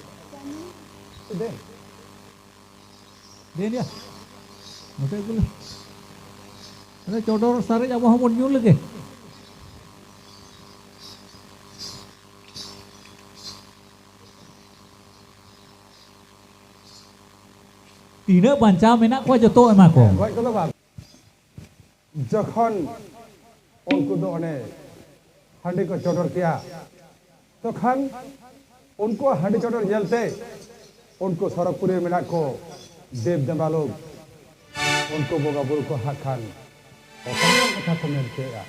ᱫᱮᱱ᱾ ᱫᱮᱱ ᱭᱟ᱾ ᱱᱚᱛᱮ ᱟᱹᱜᱩ ᱞᱮ᱾ ᱟᱫᱚ ᱪᱚᱰᱚᱨ ᱥᱟᱨᱮᱡ ᱟᱵᱚ ᱦᱚᱸᱵᱚᱱ ᱧᱩ ᱞᱮᱜᱮ᱾ ᱛᱤᱱᱟᱹᱜ ᱵᱟᱧᱪᱟᱣ ᱢᱮᱱᱟᱜ ᱠᱚᱣᱟ ᱡᱚᱛᱚ ᱮᱢᱟ ᱠᱚ᱾ ᱜᱚᱡ ᱠᱚᱫᱚ ᱵᱟᱝ᱾ ᱡᱚᱠᱷᱚᱱ ᱩᱱᱠᱩ ᱫᱚ ᱚᱱᱮ ᱦᱟᱺᱰᱤ ᱠᱚ ᱪᱚᱰᱚᱨ ᱠᱮᱜᱼᱟ, ᱛᱚᱠᱷᱟᱱ ᱩᱱᱠᱩᱣᱟᱜ ᱦᱟᱺᱰᱤ ᱪᱚᱰᱚᱨ ᱧᱮᱞᱛᱮ ᱩᱱᱠᱩ ᱥᱚᱨᱚᱜᱽᱯᱩᱨᱤ ᱨᱮ ᱢᱮᱱᱟᱜ ᱠᱚ ᱫᱮᱵ ᱫᱮᱵᱟᱞᱳᱠ, ᱩᱱᱠᱩ ᱵᱚᱸᱜᱟ ᱵᱩᱨᱩ ᱠᱚ ᱦᱟᱸᱜ ᱠᱷᱟᱱ ᱚᱠᱟ ᱞᱮᱠᱟᱱ ᱠᱟᱛᱷᱟ ᱠᱚ ᱢᱮᱱ ᱦᱚᱪᱚᱭᱮᱫᱼᱟ?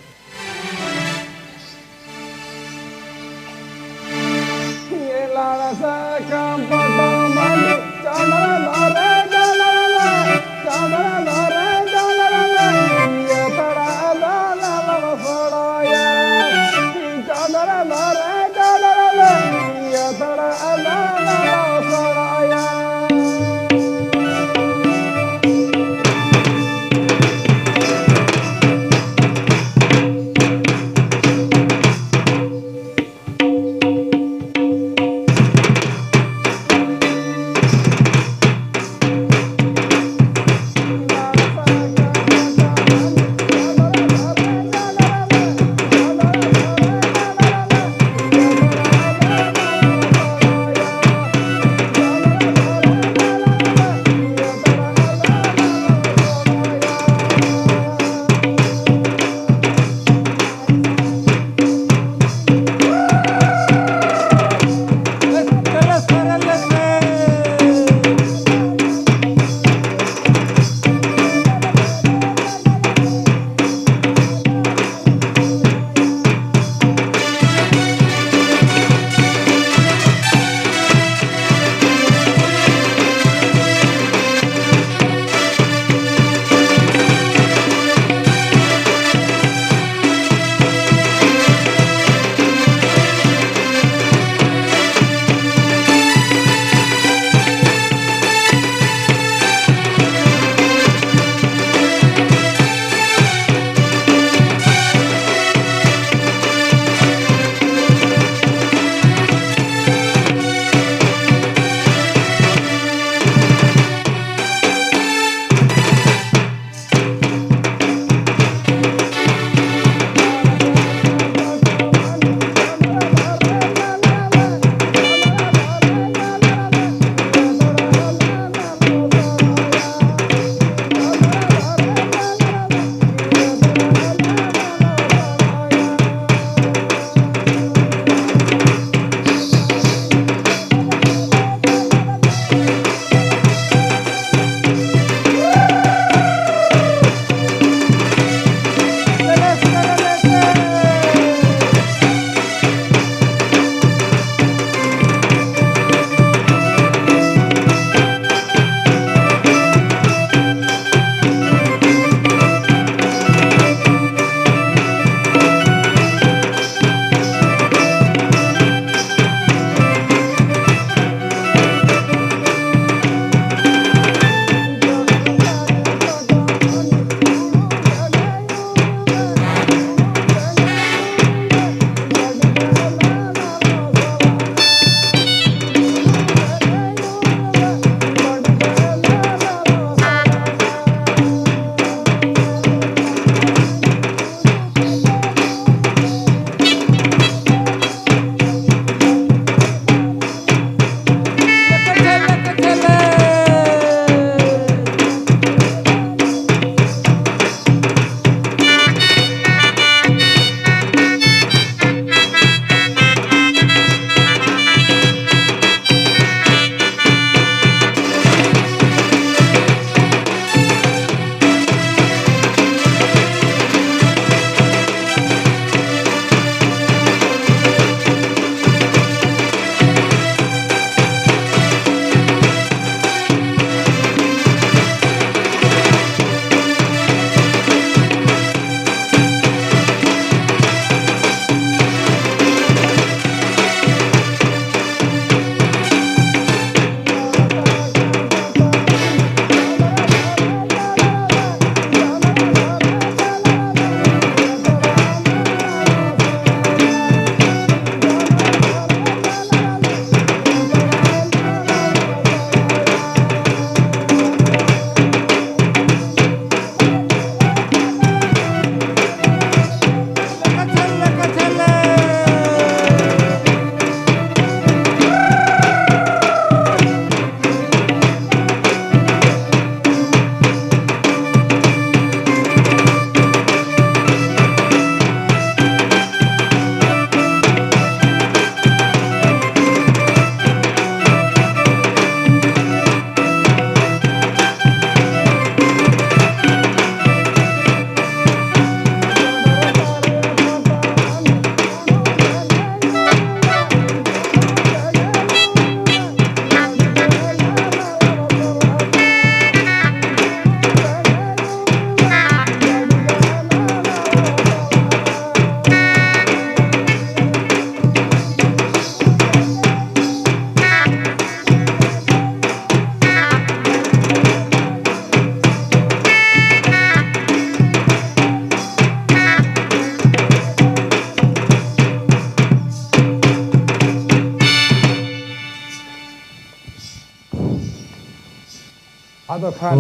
ᱟᱫᱚ ᱠᱷᱟᱱ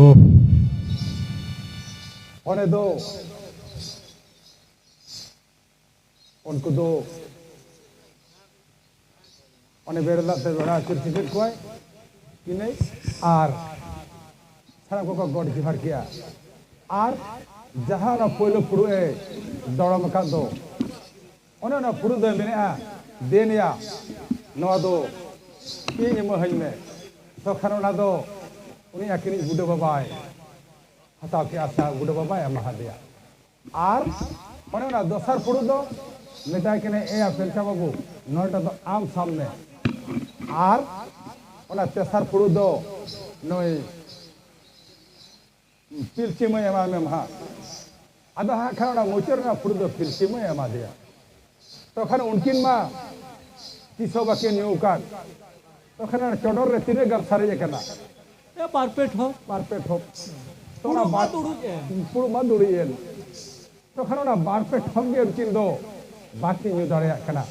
ᱚᱸᱰᱮ ᱫᱚ ᱩᱱᱠᱩ ᱫᱚ ᱚᱱᱮ ᱵᱮᱨᱮᱞ ᱫᱟᱜ ᱛᱮ ᱵᱮᱲᱟ ᱟᱹᱪᱩᱨ ᱠᱮᱫ ᱠᱚᱣᱟᱭ ᱤᱱᱟᱹ, ᱟᱨ ᱥᱟᱱᱟᱢ ᱠᱚᱠᱚ ᱜᱚᱰ ᱡᱚᱦᱟᱨ ᱠᱮᱜᱼᱟ᱾ ᱟᱨ ᱡᱟᱦᱟᱸ ᱚᱱᱟ ᱯᱳᱭᱞᱳ ᱯᱷᱩᱲᱩᱜ ᱮ ᱫᱚᱲᱚᱢ ᱟᱠᱟᱫ ᱫᱚ, ᱚᱱᱮ ᱚᱱᱟ ᱯᱷᱩᱲᱩᱜ ᱫᱚᱭ ᱢᱮᱱᱮᱜᱼᱟ, "ᱫᱮᱱ ᱭᱟ, ᱱᱚᱣᱟ ᱫᱚ ᱤᱧ ᱮᱢᱟᱹᱧ ᱢᱮ᱾" ᱛᱚᱠᱷᱟᱱ ᱚᱱᱟ ᱫᱚ ᱩᱱᱤ ᱟᱹᱠᱤᱱᱤᱡ ᱵᱩᱰᱷᱟᱹ ᱵᱟᱵᱟᱭ ᱦᱟᱛᱟᱣ ᱠᱮᱜᱼᱟ, ᱥᱮ ᱵᱩᱰᱷᱟᱹ ᱵᱟᱵᱟᱭ ᱮᱢᱟ ᱦᱟᱫᱮᱭᱟ᱾ ᱟᱨ ᱚᱱᱮ ᱚᱱᱟ ᱫᱚᱥᱟᱨ ᱯᱷᱩᱲᱩᱜ ᱫᱚ ᱢᱮᱛᱟᱭ ᱠᱟᱱᱟᱭ, "ᱮᱭᱟ ᱯᱮᱞᱪᱟ ᱵᱟᱹᱵᱩ, ᱱᱚᱣᱟᱴᱟᱜ ᱫᱚ ᱟᱢ ᱥᱟᱵ ᱢᱮ᱾" ᱟᱨ ᱚᱱᱟ ᱛᱮᱥᱟᱨ ᱯᱷᱩᱲᱩᱜ ᱫᱚ ᱱᱩᱭ ᱯᱤᱞᱪᱩ ᱢᱟᱹᱭ ᱮᱢᱟᱭ ᱢᱮ ᱦᱟᱸᱜ᱾ ᱟᱫᱚ ᱦᱟᱸᱜ ᱠᱷᱟᱱ ᱚᱱᱟ ᱢᱩᱪᱟᱹᱫ ᱨᱮᱱᱟᱜ ᱯᱷᱩᱲᱩᱜ ᱫᱚ ᱯᱤᱞᱪᱩ ᱢᱟᱹᱭ ᱮᱢᱟ ᱫᱮᱭᱟ᱾ ᱛᱚᱠᱷᱟᱱ ᱩᱱᱠᱤᱱ ᱢᱟ ᱛᱤᱥ ᱦᱚᱸ ᱵᱟᱹᱠᱤᱱ ᱧᱩ ᱟᱠᱟᱫ᱾ ᱛᱚᱠᱷᱟᱱ ᱚᱱᱟ ᱪᱚᱰᱚᱨ ᱨᱮ ᱛᱤᱱᱟᱹᱜ ᱜᱟᱱ ᱥᱟᱨᱮᱡ ᱟᱠᱟᱱᱟ? ᱮ, ᱵᱟᱨ ᱯᱮ ᱴᱷᱚᱯ᱾ ᱵᱟᱨ ᱯᱮ ᱴᱷᱚᱯ᱾ ᱛᱚ ᱚᱱᱟ ᱯᱷᱩᱲᱩᱜ ᱢᱟ ᱵᱟᱨ, ᱫᱩᱲᱩᱵ ᱮᱱ᱾ ᱯᱷᱩᱲᱩᱜ ᱢᱟ ᱫᱩᱲᱩᱵ ᱮᱱ᱾ ᱛᱚᱠᱷᱟᱱ ᱚᱱᱟ ᱵᱟᱨ ᱯᱮ ᱴᱷᱚᱯ ᱜᱮ ᱩᱱᱠᱤᱱ ᱫᱚ ᱵᱟᱹᱠᱤᱱ ᱧᱩ ᱫᱟᱲᱮᱭᱟᱜ ᱠᱟᱱᱟ᱾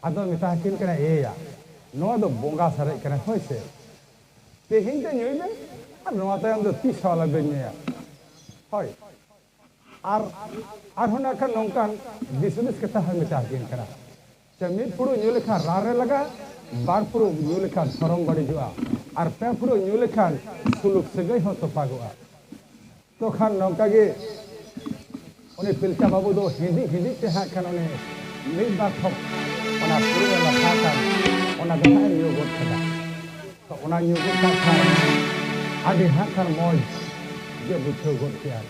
ᱟᱫᱚ ᱢᱮᱛᱟ ᱠᱤᱱ ᱠᱟᱱᱟ, "ᱮᱭᱟ, ᱱᱚᱣᱟ ᱫᱚ ᱵᱚᱸᱜᱟ ᱥᱟᱨᱮᱡ ᱠᱟᱱᱟ, ᱦᱳᱭ ᱥᱮ? ᱛᱮᱦᱮᱧ ᱫᱚ ᱧᱩᱭ ᱢᱮ, ᱟᱨ ᱱᱚᱣᱟ ᱛᱟᱭᱚᱢ ᱫᱚ ᱛᱤᱥ ᱦᱚᱸ ᱟᱞᱚᱵᱮᱱ ᱧᱩᱭᱟ᱾" ᱦᱳᱭ᱾ ᱟᱨ ᱟᱨᱦᱚᱸ ᱱᱟᱜ ᱠᱷᱟᱱ ᱱᱚᱝᱠᱟᱱ ᱫᱤᱥ ᱦᱩᱫᱤᱥ ᱠᱟᱛᱷᱟ ᱦᱚᱸᱭ ᱢᱮᱛᱟ ᱠᱤᱱ ᱠᱟᱱᱟ᱾ ᱥᱮ ᱢᱤᱫ ᱯᱷᱩᱲᱩᱜ ᱧᱩ ᱞᱮᱠᱷᱟᱱ ᱨᱟᱱ ᱨᱮ ᱞᱟᱜᱟᱜᱼᱟ, ᱵᱟᱨ ᱯᱷᱩᱲᱩᱜ ᱧᱩ ᱞᱮᱠᱷᱟᱱ ᱫᱷᱚᱨᱚᱢ ᱵᱟᱹᱲᱤᱡᱚᱜᱼᱟ, ᱟᱨ ᱯᱮ ᱯᱷᱩᱲᱩᱜ ᱧᱩ ᱞᱮᱠᱷᱟᱱ ᱥᱩᱞᱩᱠ ᱥᱟᱹᱜᱟᱹᱭ ᱦᱚᱸ ᱛᱚᱯᱟᱜᱚᱜᱼᱟ᱾ ᱛᱚ ᱠᱷᱟᱱ ᱱᱚᱝᱠᱟ ᱜᱮ ᱩᱱᱤ ᱯᱤᱞᱪᱟ ᱵᱟᱹᱵᱩ ᱫᱚ ᱦᱤᱸᱫᱤᱡ ᱦᱤᱸᱫᱤᱡ ᱛᱮ ᱦᱟᱸᱜ ᱠᱷᱟᱱ ᱩᱱᱤ ᱢᱤᱫ ᱵᱟᱨ ᱴᱷᱚᱯ ᱚᱱᱟ ᱯᱷᱩᱲᱩᱜ ᱮ ᱞᱟᱴᱷᱟ ᱠᱟᱱ, ᱚᱱᱟ ᱫᱚ ᱦᱟᱸᱜ ᱮ ᱧᱩ ᱜᱚᱫ ᱠᱮᱫᱟ᱾ ᱛᱚ ᱚᱱᱟ ᱧᱩ ᱜᱚᱫ ᱠᱟᱜ ᱠᱷᱟᱱ ᱟᱹᱰᱤ ᱦᱟᱸᱜ ᱠᱷᱟᱱ ᱢᱚᱡᱽ ᱜᱮ ᱵᱩᱡᱷᱟᱹᱣ ᱜᱚᱫ ᱠᱮᱜᱼᱟ᱾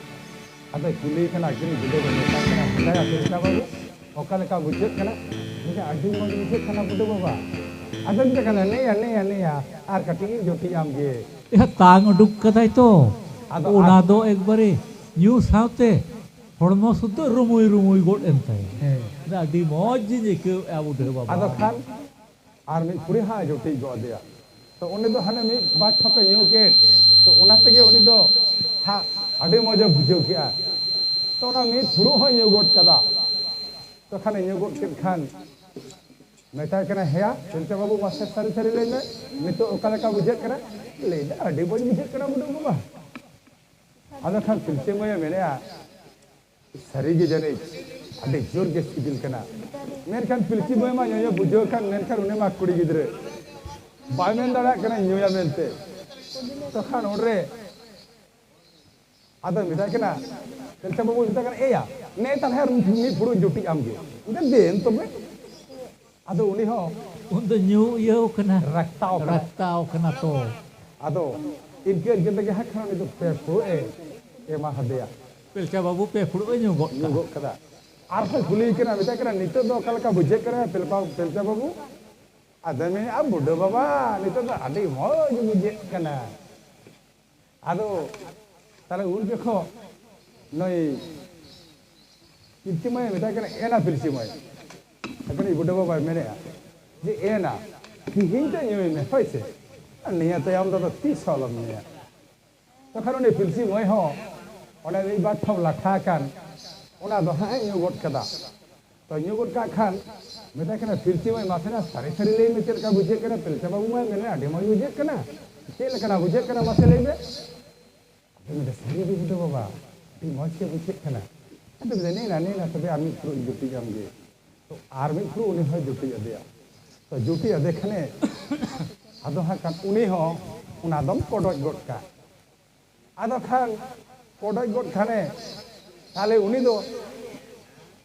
ᱟᱫᱚᱭ ᱠᱩᱞᱤᱭᱮ ᱠᱟᱱᱟ, ᱟᱹᱠᱤᱱ ᱵᱩᱰᱷᱟᱹ ᱫᱚ ᱢᱮᱛᱟᱭ ᱠᱟᱱᱟ, "ᱦᱮᱸᱫᱟᱭᱟ ᱯᱤᱞᱪᱟ ᱵᱟᱹᱵᱩ, ᱚᱠᱟ ᱞᱮᱠᱟ ᱵᱩᱡᱷᱟᱹᱜ ᱠᱟᱱᱟ?" ᱞᱟᱹᱭᱟ, "ᱟᱹᱰᱤ ᱢᱚᱡᱽ ᱵᱩᱡᱷᱟᱹᱜ ᱠᱟᱱᱟ ᱵᱩᱰᱷᱟᱹ ᱵᱟᱵᱟ᱾" ᱟᱫᱚ ᱢᱮᱛᱟᱭ ᱠᱟᱱᱟ, "ᱱᱮᱭᱟ, ᱱᱮᱭᱟ, ᱱᱮᱭᱟ, ᱟᱨ ᱠᱟᱹᱴᱤᱡ ᱤᱧ ᱡᱚᱴᱤᱡ ᱟᱢ ᱜᱮ᱾" ᱮ, ᱛᱟᱝ ᱩᱰᱩᱠ ᱠᱟᱫᱟᱭ ᱛᱚ᱾ ᱟᱫᱚ ᱚᱱᱟ ᱟᱨ ᱫᱚ ᱮᱠᱵᱟᱨᱮ ᱧᱩ ᱥᱟᱶᱛᱮ ᱦᱚᱲᱢᱚ ᱥᱩᱫᱽᱫᱷᱟᱹ ᱨᱩᱢᱩᱭ ᱨᱩᱢᱩᱭ ᱜᱚᱫ ᱮᱱ ᱛᱟᱭᱟ᱾ ᱦᱮᱸ᱾ ᱟᱹᱰᱤ ᱢᱚᱡᱽ ᱤᱧ ᱟᱹᱭᱠᱟᱹᱣᱮᱫᱼᱟ ᱵᱩᱰᱷᱟᱹ ᱵᱟᱵᱟ᱾ ᱟᱫᱚ ᱠᱷᱟᱱ ᱟᱨ ᱢᱤᱫ ᱠᱩᱲᱤ ᱦᱟᱸᱜ ᱡᱚᱴᱤᱡ ᱜᱚᱫ ᱟᱫᱮᱭᱟ᱾ ᱛᱚ ᱩᱱᱤ ᱫᱚ ᱦᱟᱱᱮ ᱢᱤᱫ ᱵᱟᱨ ᱴᱷᱚᱯᱮ ᱧᱩ ᱠᱮᱫ, ᱛᱚ ᱚᱱᱟ ᱛᱮᱜᱮ ᱩᱱᱤ ᱫᱚ ᱦᱟᱸᱜ ᱟᱹᱰᱤ ᱢᱚᱡᱮ ᱵᱩᱡᱷᱟᱹᱣ ᱠᱮᱜᱼᱟ᱾ ᱛᱚ ᱚᱱᱟ ᱢᱤᱫ ᱯᱷᱩᱲᱩᱜ ᱦᱚᱸᱭ ᱧᱩ ᱜᱚᱫ ᱠᱟᱫᱟ᱾ ᱛᱚ ᱠᱷᱟᱱᱮ ᱧᱩ ᱜᱚᱫ ᱠᱮᱫ ᱠᱷᱟᱱ ᱢᱮᱛᱟᱭ ᱠᱟᱱᱟ, "ᱦᱮᱭᱟ, ᱪᱤᱱᱛᱟᱹ ᱵᱟᱹᱵᱩ, ᱢᱟᱥᱮ ᱥᱟᱹᱨᱤ ᱥᱟᱹᱨᱤ ᱞᱟᱹᱭ ᱢᱮ, ᱱᱤᱛᱚᱜ ᱚᱠᱟ ᱞᱮᱠᱟ ᱵᱩᱡᱷᱟᱹᱜ ᱠᱟᱱᱟ?" ᱞᱟᱹᱭ ᱫᱟ, "ᱟᱹᱰᱤ ᱢᱚᱡᱽ ᱵᱩᱡᱷᱟᱹᱜ ᱠᱟᱱᱟ ᱵᱩᱰᱷᱟᱹ ᱵᱟᱵᱟ᱾" ᱟᱫᱚ ᱠᱷᱟᱱ ᱯᱤᱞᱪᱩ ᱢᱟᱹᱭᱮ ᱢᱮᱱᱮᱫᱼᱟ, "ᱥᱟᱹᱨᱤ ᱜᱮ ᱡᱟᱹᱱᱤᱡ ᱟᱹᱰᱤ ᱡᱳᱨ ᱜᱮ ᱥᱤᱵᱤᱞ ᱠᱟᱱᱟ᱾" ᱢᱮᱱᱠᱷᱟᱱ ᱯᱤᱞᱪᱩ ᱢᱟᱹᱭ ᱢᱟ ᱧᱩᱭᱮ ᱵᱩᱡᱷᱟᱹᱣ ᱠᱷᱟᱱ, ᱢᱮᱱᱠᱷᱟᱱ ᱩᱱᱤ ᱢᱟ ᱠᱩᱲᱤ ᱜᱤᱫᱽᱨᱟᱹ, ᱵᱟᱭ ᱢᱮᱱ ᱫᱟᱲᱮᱭᱟᱜ ᱠᱟᱱᱟ ᱧᱩᱭᱟ ᱢᱮᱱᱛᱮ᱾ ᱛᱚᱠᱷᱟᱱ ᱚᱸᱰᱮ ᱟᱫᱚᱭ ᱢᱮᱛᱟᱭ ᱠᱟᱱᱟ, ᱯᱤᱞᱪᱩ ᱵᱟᱹᱵᱩᱭ ᱢᱮᱛᱟᱭ ᱠᱟᱱᱟ, "ᱮᱭᱟ, ᱱᱮ ᱛᱟᱦᱞᱮ ᱟᱨ ᱢᱤᱫ ᱯᱷᱩᱲᱩᱜ ᱡᱩᱴᱤᱡ ᱟᱢ ᱜᱮ᱾" ᱢᱮᱱᱫᱟ, "ᱫᱮᱱ ᱛᱚᱵᱮ᱾" ᱟᱫᱚ ᱩᱱᱤ ᱦᱚᱸ ᱩᱱ ᱫᱚ ᱧᱩ ᱤᱭᱟᱹᱣ ᱠᱟᱱᱟ᱾ ᱨᱟᱠᱛᱟᱣ ᱠᱟᱱᱟ᱾ ᱨᱟᱠᱛᱟᱣ ᱠᱟᱱᱟ ᱛᱚ᱾ ᱟᱫᱚ ᱤᱱᱠᱟᱹ ᱤᱱᱠᱟᱹ ᱛᱮᱜᱮ ᱦᱟᱸᱜ ᱠᱷᱟᱱ ᱩᱱᱤ ᱫᱚ ᱯᱮ ᱯᱷᱩᱲᱩᱜ ᱮ ᱮᱢᱟ ᱦᱟᱫᱮᱭᱟ᱾ ᱯᱤᱞᱪᱩ ᱵᱟᱹᱵᱩ ᱯᱮ ᱯᱷᱩᱲᱩᱜ ᱮ ᱧᱩ ᱜᱚᱫ ᱧᱩ ᱠᱟᱜᱼᱟ᱾ ᱜᱚᱫ ᱠᱟᱫᱟ᱾ ᱟᱨᱦᱚᱸ ᱠᱩᱞᱤᱭᱮ ᱠᱟᱱᱟ, ᱢᱮᱛᱟᱭ ᱠᱟᱱᱟ, "ᱱᱤᱛᱚᱜ ᱫᱚ ᱚᱠᱟ ᱞᱮᱠᱟ ᱵᱩᱡᱷᱟᱹᱜ ᱠᱟᱱᱟ ᱯᱤᱞᱯᱟ-, ᱯᱤᱞᱪᱩ ᱵᱟᱹᱵᱩ?" ᱟᱫᱚᱭ ᱢᱮᱱᱮᱫᱼᱟ, "ᱵᱩᱰᱷᱟᱹ ᱵᱟᱵᱟ, ᱱᱤᱛᱚᱜ ᱫᱚ ᱟᱹᱰᱤ ᱢᱚᱡᱽ ᱵᱩᱡᱷᱟᱹᱜ ᱠᱟᱱᱟ᱾" ᱟᱫᱚ ᱛᱟᱦᱞᱮ ᱩᱱ ᱡᱚᱠᱷᱚᱱ ᱱᱩᱭ ᱯᱤᱞᱪᱩ ᱢᱟᱹᱭ ᱢᱮᱛᱟᱭ ᱠᱟᱱᱟ, "ᱮᱱᱟ ᱯᱤᱞᱪᱩ ᱢᱟᱹᱭ", ᱟᱫᱚ ᱱᱩᱭ ᱵᱩᱰᱷᱟᱹ ᱵᱟᱵᱟᱭ ᱢᱮᱱᱮᱫᱼᱟ ᱡᱮ, "ᱮᱱᱟ, ᱛᱤᱦᱤᱧ ᱫᱚ ᱧᱩᱭ ᱢᱮ, ᱦᱳᱭ ᱥᱮ, ᱟᱨ ᱱᱤᱭᱟᱹ ᱛᱟᱭᱚᱢ ᱫᱚ ᱟᱫᱚ ᱛᱤᱥ ᱦᱚᱸ ᱟᱞᱚᱢ ᱧᱩᱭᱟ᱾" ᱛᱚᱠᱷᱚᱱ ᱩᱱᱤ ᱯᱤᱞᱪᱩ ᱢᱟᱹᱭ ᱦᱚᱸ ᱚᱱᱮ ᱢᱤᱫ ᱵᱟᱨ ᱴᱷᱚᱯ ᱞᱟᱴᱷᱟ ᱟᱠᱟᱱ, ᱚᱱᱟ ᱫᱚ ᱦᱟᱸᱜ ᱮ ᱧᱩ ᱜᱚᱫ ᱠᱟᱫᱟ᱾ ᱛᱚ ᱧᱩ ᱜᱚᱫ ᱠᱟᱜ ᱠᱷᱟᱱ ᱢᱮᱛᱟᱭ ᱠᱟᱱᱟ, "ᱯᱤᱞᱪᱩ ᱢᱟᱹᱭ, ᱢᱟᱥᱮ ᱱᱟ ᱥᱟᱹᱨᱤ ᱥᱟᱹᱨᱤ ᱞᱟᱹᱭ ᱢᱮ, ᱪᱮᱫ ᱞᱮᱠᱟ ᱵᱩᱡᱷᱟᱹᱜ ᱠᱟᱱᱟ?" ᱯᱤᱞᱪᱩ ᱵᱟᱹᱵᱩ ᱢᱟᱭ ᱢᱮᱱᱟ, "ᱟᱹᱰᱤ ᱢᱚᱡᱽ ᱵᱩᱡᱷᱟᱹᱜ ᱠᱟᱱᱟ᱾" "ᱪᱮᱫ ᱞᱮᱠᱟᱱᱟᱜ ᱵᱩᱡᱷᱟᱹᱜ ᱠᱟᱱᱟ, ᱢᱟᱥᱮ ᱞᱟᱹᱭ ᱢᱮ?" ᱟᱫᱚ ᱢᱮᱱᱫᱟ, "ᱥᱟᱹᱨᱤ ᱜᱮ ᱵᱩᱰᱷᱟᱹ ᱵᱟᱵᱟ, ᱟᱹᱰᱤ ᱢᱚᱡᱽ ᱜᱮ ᱵᱩᱡᱷᱟᱹᱜ ᱠᱟᱱᱟ᱾" ᱟᱫᱚ ᱢᱮᱱᱫᱟ, "ᱱᱮ ᱱᱟ, ᱱᱮ ᱱᱟ, ᱛᱚᱵᱮ ᱟᱨ ᱢᱤᱫ ᱯᱷᱩᱲᱩᱜ ᱤᱧ ᱡᱩᱴᱤᱡ ᱟᱢ ᱜᱮ᱾" ᱛᱚ ᱟᱨ ᱢᱤᱫ ᱯᱷᱩᱲᱩᱜ ᱩᱱᱤ ᱦᱚᱸᱭ ᱡᱩᱴᱤᱡ ᱟᱫᱮᱭᱟ᱾ ᱛᱚ ᱡᱩᱴᱤᱡ ᱟᱫᱮ ᱠᱷᱟᱱᱮ, ᱟᱫᱚ ᱦᱟᱸᱜ ᱠᱷᱟᱱ ᱩᱱᱤ ᱦᱚᱸ ᱚᱱᱟ ᱫᱚᱢ ᱠᱚᱰᱚᱡ ᱜᱚᱫ ᱠᱟᱜ᱾ ᱟᱫᱚ ᱠᱷᱟᱱ ᱠᱚᱰᱚᱡ ᱜᱚᱫ ᱠᱷᱟᱱᱮ, ᱛᱟᱦᱞᱮ ᱩᱱᱤ ᱫᱚ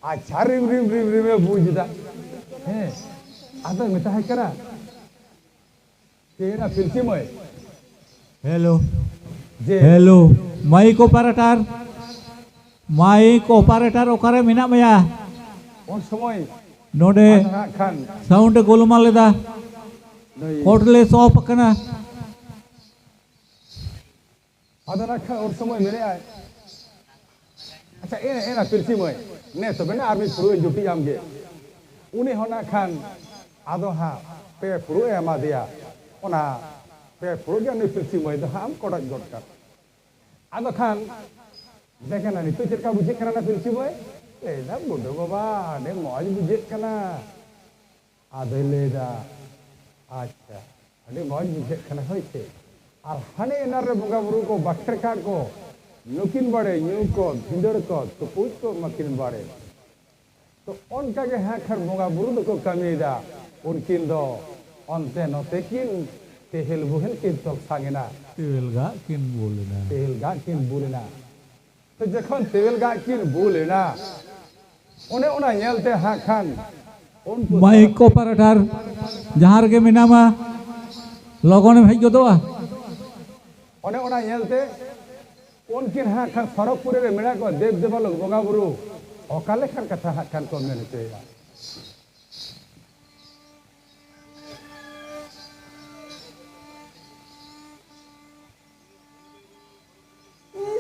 ᱟᱪᱪᱷᱟ ᱨᱤᱢ ᱨᱤᱢ ᱨᱤᱢ ᱨᱤᱢᱮ ᱵᱩᱡᱽ ᱮᱫᱟ᱾ ᱦᱮᱸ, ᱟᱫᱚ ᱢᱮᱛᱟᱭ ᱠᱟᱱᱟ, ᱛᱮᱦᱮᱧᱟᱜ ᱯᱤᱞᱪᱩ ᱢᱟᱹᱭ᱾ ᱦᱮᱞᱳ᱾ ᱡᱮ hello. Mic operator, mic operator ᱚᱠᱟᱨᱮ ᱢᱮᱱᱟᱜ ᱢᱮᱭᱟ? ᱩᱱ ᱥᱚᱢᱚᱭ ᱱᱚᱰᱮ ᱟᱫᱚ ᱦᱟᱸᱜ ᱠᱷᱟᱱ ᱥᱟᱣᱩᱱᱰ ᱮ ᱜᱳᱞᱢᱟᱞ ᱮᱫᱟ᱾ ᱱᱩᱭ ᱠᱚᱨᱰᱞᱮᱥ ᱚᱯᱷ ᱟᱠᱟᱱᱟ᱾ ᱟᱫᱚ ᱱᱟᱜ ᱠᱷᱟᱱ ᱩᱱ ᱥᱚᱢᱚᱭ ᱢᱮᱱᱮᱫᱼᱟᱭ, "ᱟᱪᱪᱷᱟ, ᱮ, ᱮ ᱱᱟ ᱯᱤᱞᱪᱩ ᱢᱟᱹᱭ, ᱱᱮ ᱛᱚᱵᱮ ᱱᱟ ᱟᱨ ᱢᱤᱫ ᱯᱷᱩᱲᱩᱜ ᱤᱧ ᱡᱩᱴᱤᱡ ᱟᱢ ᱜᱮ᱾" ᱩᱱᱤ ᱦᱚᱸ ᱱᱟᱜ ᱠᱷᱟᱱ ᱟᱫᱚ ᱦᱟᱸᱜ ᱯᱮ ᱯᱷᱩᱲᱩᱜ ᱮ ᱮᱢᱟ ᱫᱮᱭᱟ᱾ ᱚᱱᱟ ᱯᱮ ᱯᱷᱩᱲᱩᱜ ᱜᱮ ᱩᱱᱤ ᱯᱤᱞᱪᱩ ᱢᱟᱹᱭ ᱫᱚ ᱦᱟᱸᱜ ᱮᱢ ᱠᱚᱰᱚᱡ ᱜᱚᱫ ᱠᱟᱫ᱾ ᱟᱫᱚ ᱠᱷᱟᱱ ᱢᱮᱛᱟᱭ ᱠᱟᱱᱟ, "ᱱᱤᱛᱚᱜ ᱪᱮᱫ ᱞᱮᱠᱟ ᱵᱩᱡᱷᱟᱹᱜ ᱠᱟᱱᱟ ᱱᱟ ᱯᱤᱞᱪᱩ ᱢᱟᱹᱭ?" ᱞᱟᱹᱭ ᱫᱟ, "ᱵᱩᱰᱷᱟᱹ ᱵᱟᱵᱟ, ᱟᱹᱰᱤ ᱢᱚᱡᱽ ᱵᱩᱡᱷᱟᱹᱜ ᱠᱟᱱᱟ᱾" ᱟᱫᱚᱭ ᱞᱟᱹᱭᱫᱟ, ᱟᱪᱪᱷᱟ, ᱟᱹᱰᱤ ᱢᱚᱡᱽ ᱵᱩᱡᱷᱟᱹᱜ ᱠᱟᱱᱟ, ᱦᱳᱭ ᱥᱮ᱾ ᱟᱨ ᱦᱟᱱᱮ ᱮᱱᱟᱱ ᱨᱮ ᱵᱚᱸᱜᱟ ᱵᱩᱨᱩ ᱠᱚ ᱵᱟᱠᱷᱮᱲ ᱠᱟᱜ ᱠᱚ, ᱱᱩᱠᱤᱱ ᱵᱟᱲᱮ ᱧᱩ ᱠᱚ, ᱵᱷᱤᱸᱫᱟᱹᱲ ᱠᱚ, ᱛᱩᱯᱩᱡ ᱠᱚ, ᱢᱟᱹᱠᱤᱱ ᱵᱟᱲᱮ᱾ ᱛᱚ ᱚᱱᱠᱟ ᱜᱮ ᱦᱟᱸᱜ ᱠᱷᱟᱱ ᱵᱚᱸᱜᱟ ᱵᱩᱨᱩ ᱫᱚᱠᱚ ᱠᱟᱹᱢᱤᱭᱮᱫᱟ᱾ ᱩᱱᱠᱤᱱ ᱫᱚ ᱚᱱᱛᱮ ᱱᱚᱛᱮ ᱠᱤᱱ ᱛᱮᱦᱮᱞ ᱵᱩᱦᱮᱞ ᱠᱤᱱ ᱛᱚᱠᱥᱟᱝ ᱮᱱᱟ᱾ ᱛᱮᱣᱮᱞ ᱜᱟᱜ ᱠᱤᱱ ᱵᱩᱞ ᱮᱱᱟ᱾ ᱛᱮᱦᱮᱞ ᱜᱟᱜ ᱠᱤᱱ ᱵᱩᱞ ᱮᱱᱟ᱾ ᱛᱚ ᱡᱚᱠᱷᱚᱱ ᱛᱮᱣᱮᱞ ᱜᱟᱜ ᱠᱤᱱ ᱵᱩᱞ ᱮᱱᱟ, ᱚᱱᱮ ᱚᱱᱟ ᱧᱮᱞᱛᱮ ᱦᱟᱸᱜ ᱠᱷᱟᱱ ᱩᱱᱠᱩ ᱢᱟᱹᱭᱤᱠ ᱚᱯᱟᱨᱮᱴᱟᱨ ᱡᱟᱦᱟᱸ ᱨᱮᱜᱮ ᱢᱮᱱᱟᱢᱟ, ᱞᱚᱜᱚᱱᱮᱢ ᱦᱮᱡ ᱜᱚᱫᱚᱜᱼᱟ᱾ ᱚᱱᱮ ᱚᱱᱟ ᱧᱮᱞᱛᱮ ᱩᱱᱠᱤᱱ ᱦᱟᱸᱜ ᱠᱷᱟᱱ ᱥᱚᱨᱚᱜᱽᱯᱩᱨᱤ ᱨᱮ ᱢᱮᱱᱟᱜ ᱠᱚᱣᱟ ᱫᱮᱵ ᱫᱮᱵᱟᱞᱳᱠ ᱵᱚᱸᱜᱟ ᱵᱩᱨᱩ ᱚᱠᱟ ᱞᱮᱠᱟᱱ ᱠᱟᱛᱷᱟ ᱦᱟᱸᱜ ᱠᱷᱟᱱ ᱠᱚ ᱢᱮᱱ ᱦᱚᱪᱚᱭᱮᱫᱟ᱾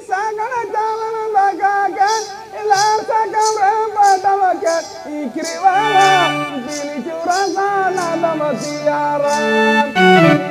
ᱥᱟᱜᱟᱲ ᱪᱟᱞᱟᱱ ᱫᱟᱠᱟ ᱠᱮᱫ, ᱞᱟᱲ ᱥᱟᱠᱟᱢ ᱨᱮ ᱯᱟᱛᱲᱟ ᱠᱮᱫ, ᱤᱠᱨᱤ ᱵᱟᱵᱟ, ᱯᱤᱞᱪᱩ ᱨᱟᱥᱟ ᱱᱟᱫᱟᱢ ᱛᱮᱭᱟᱨᱟ᱾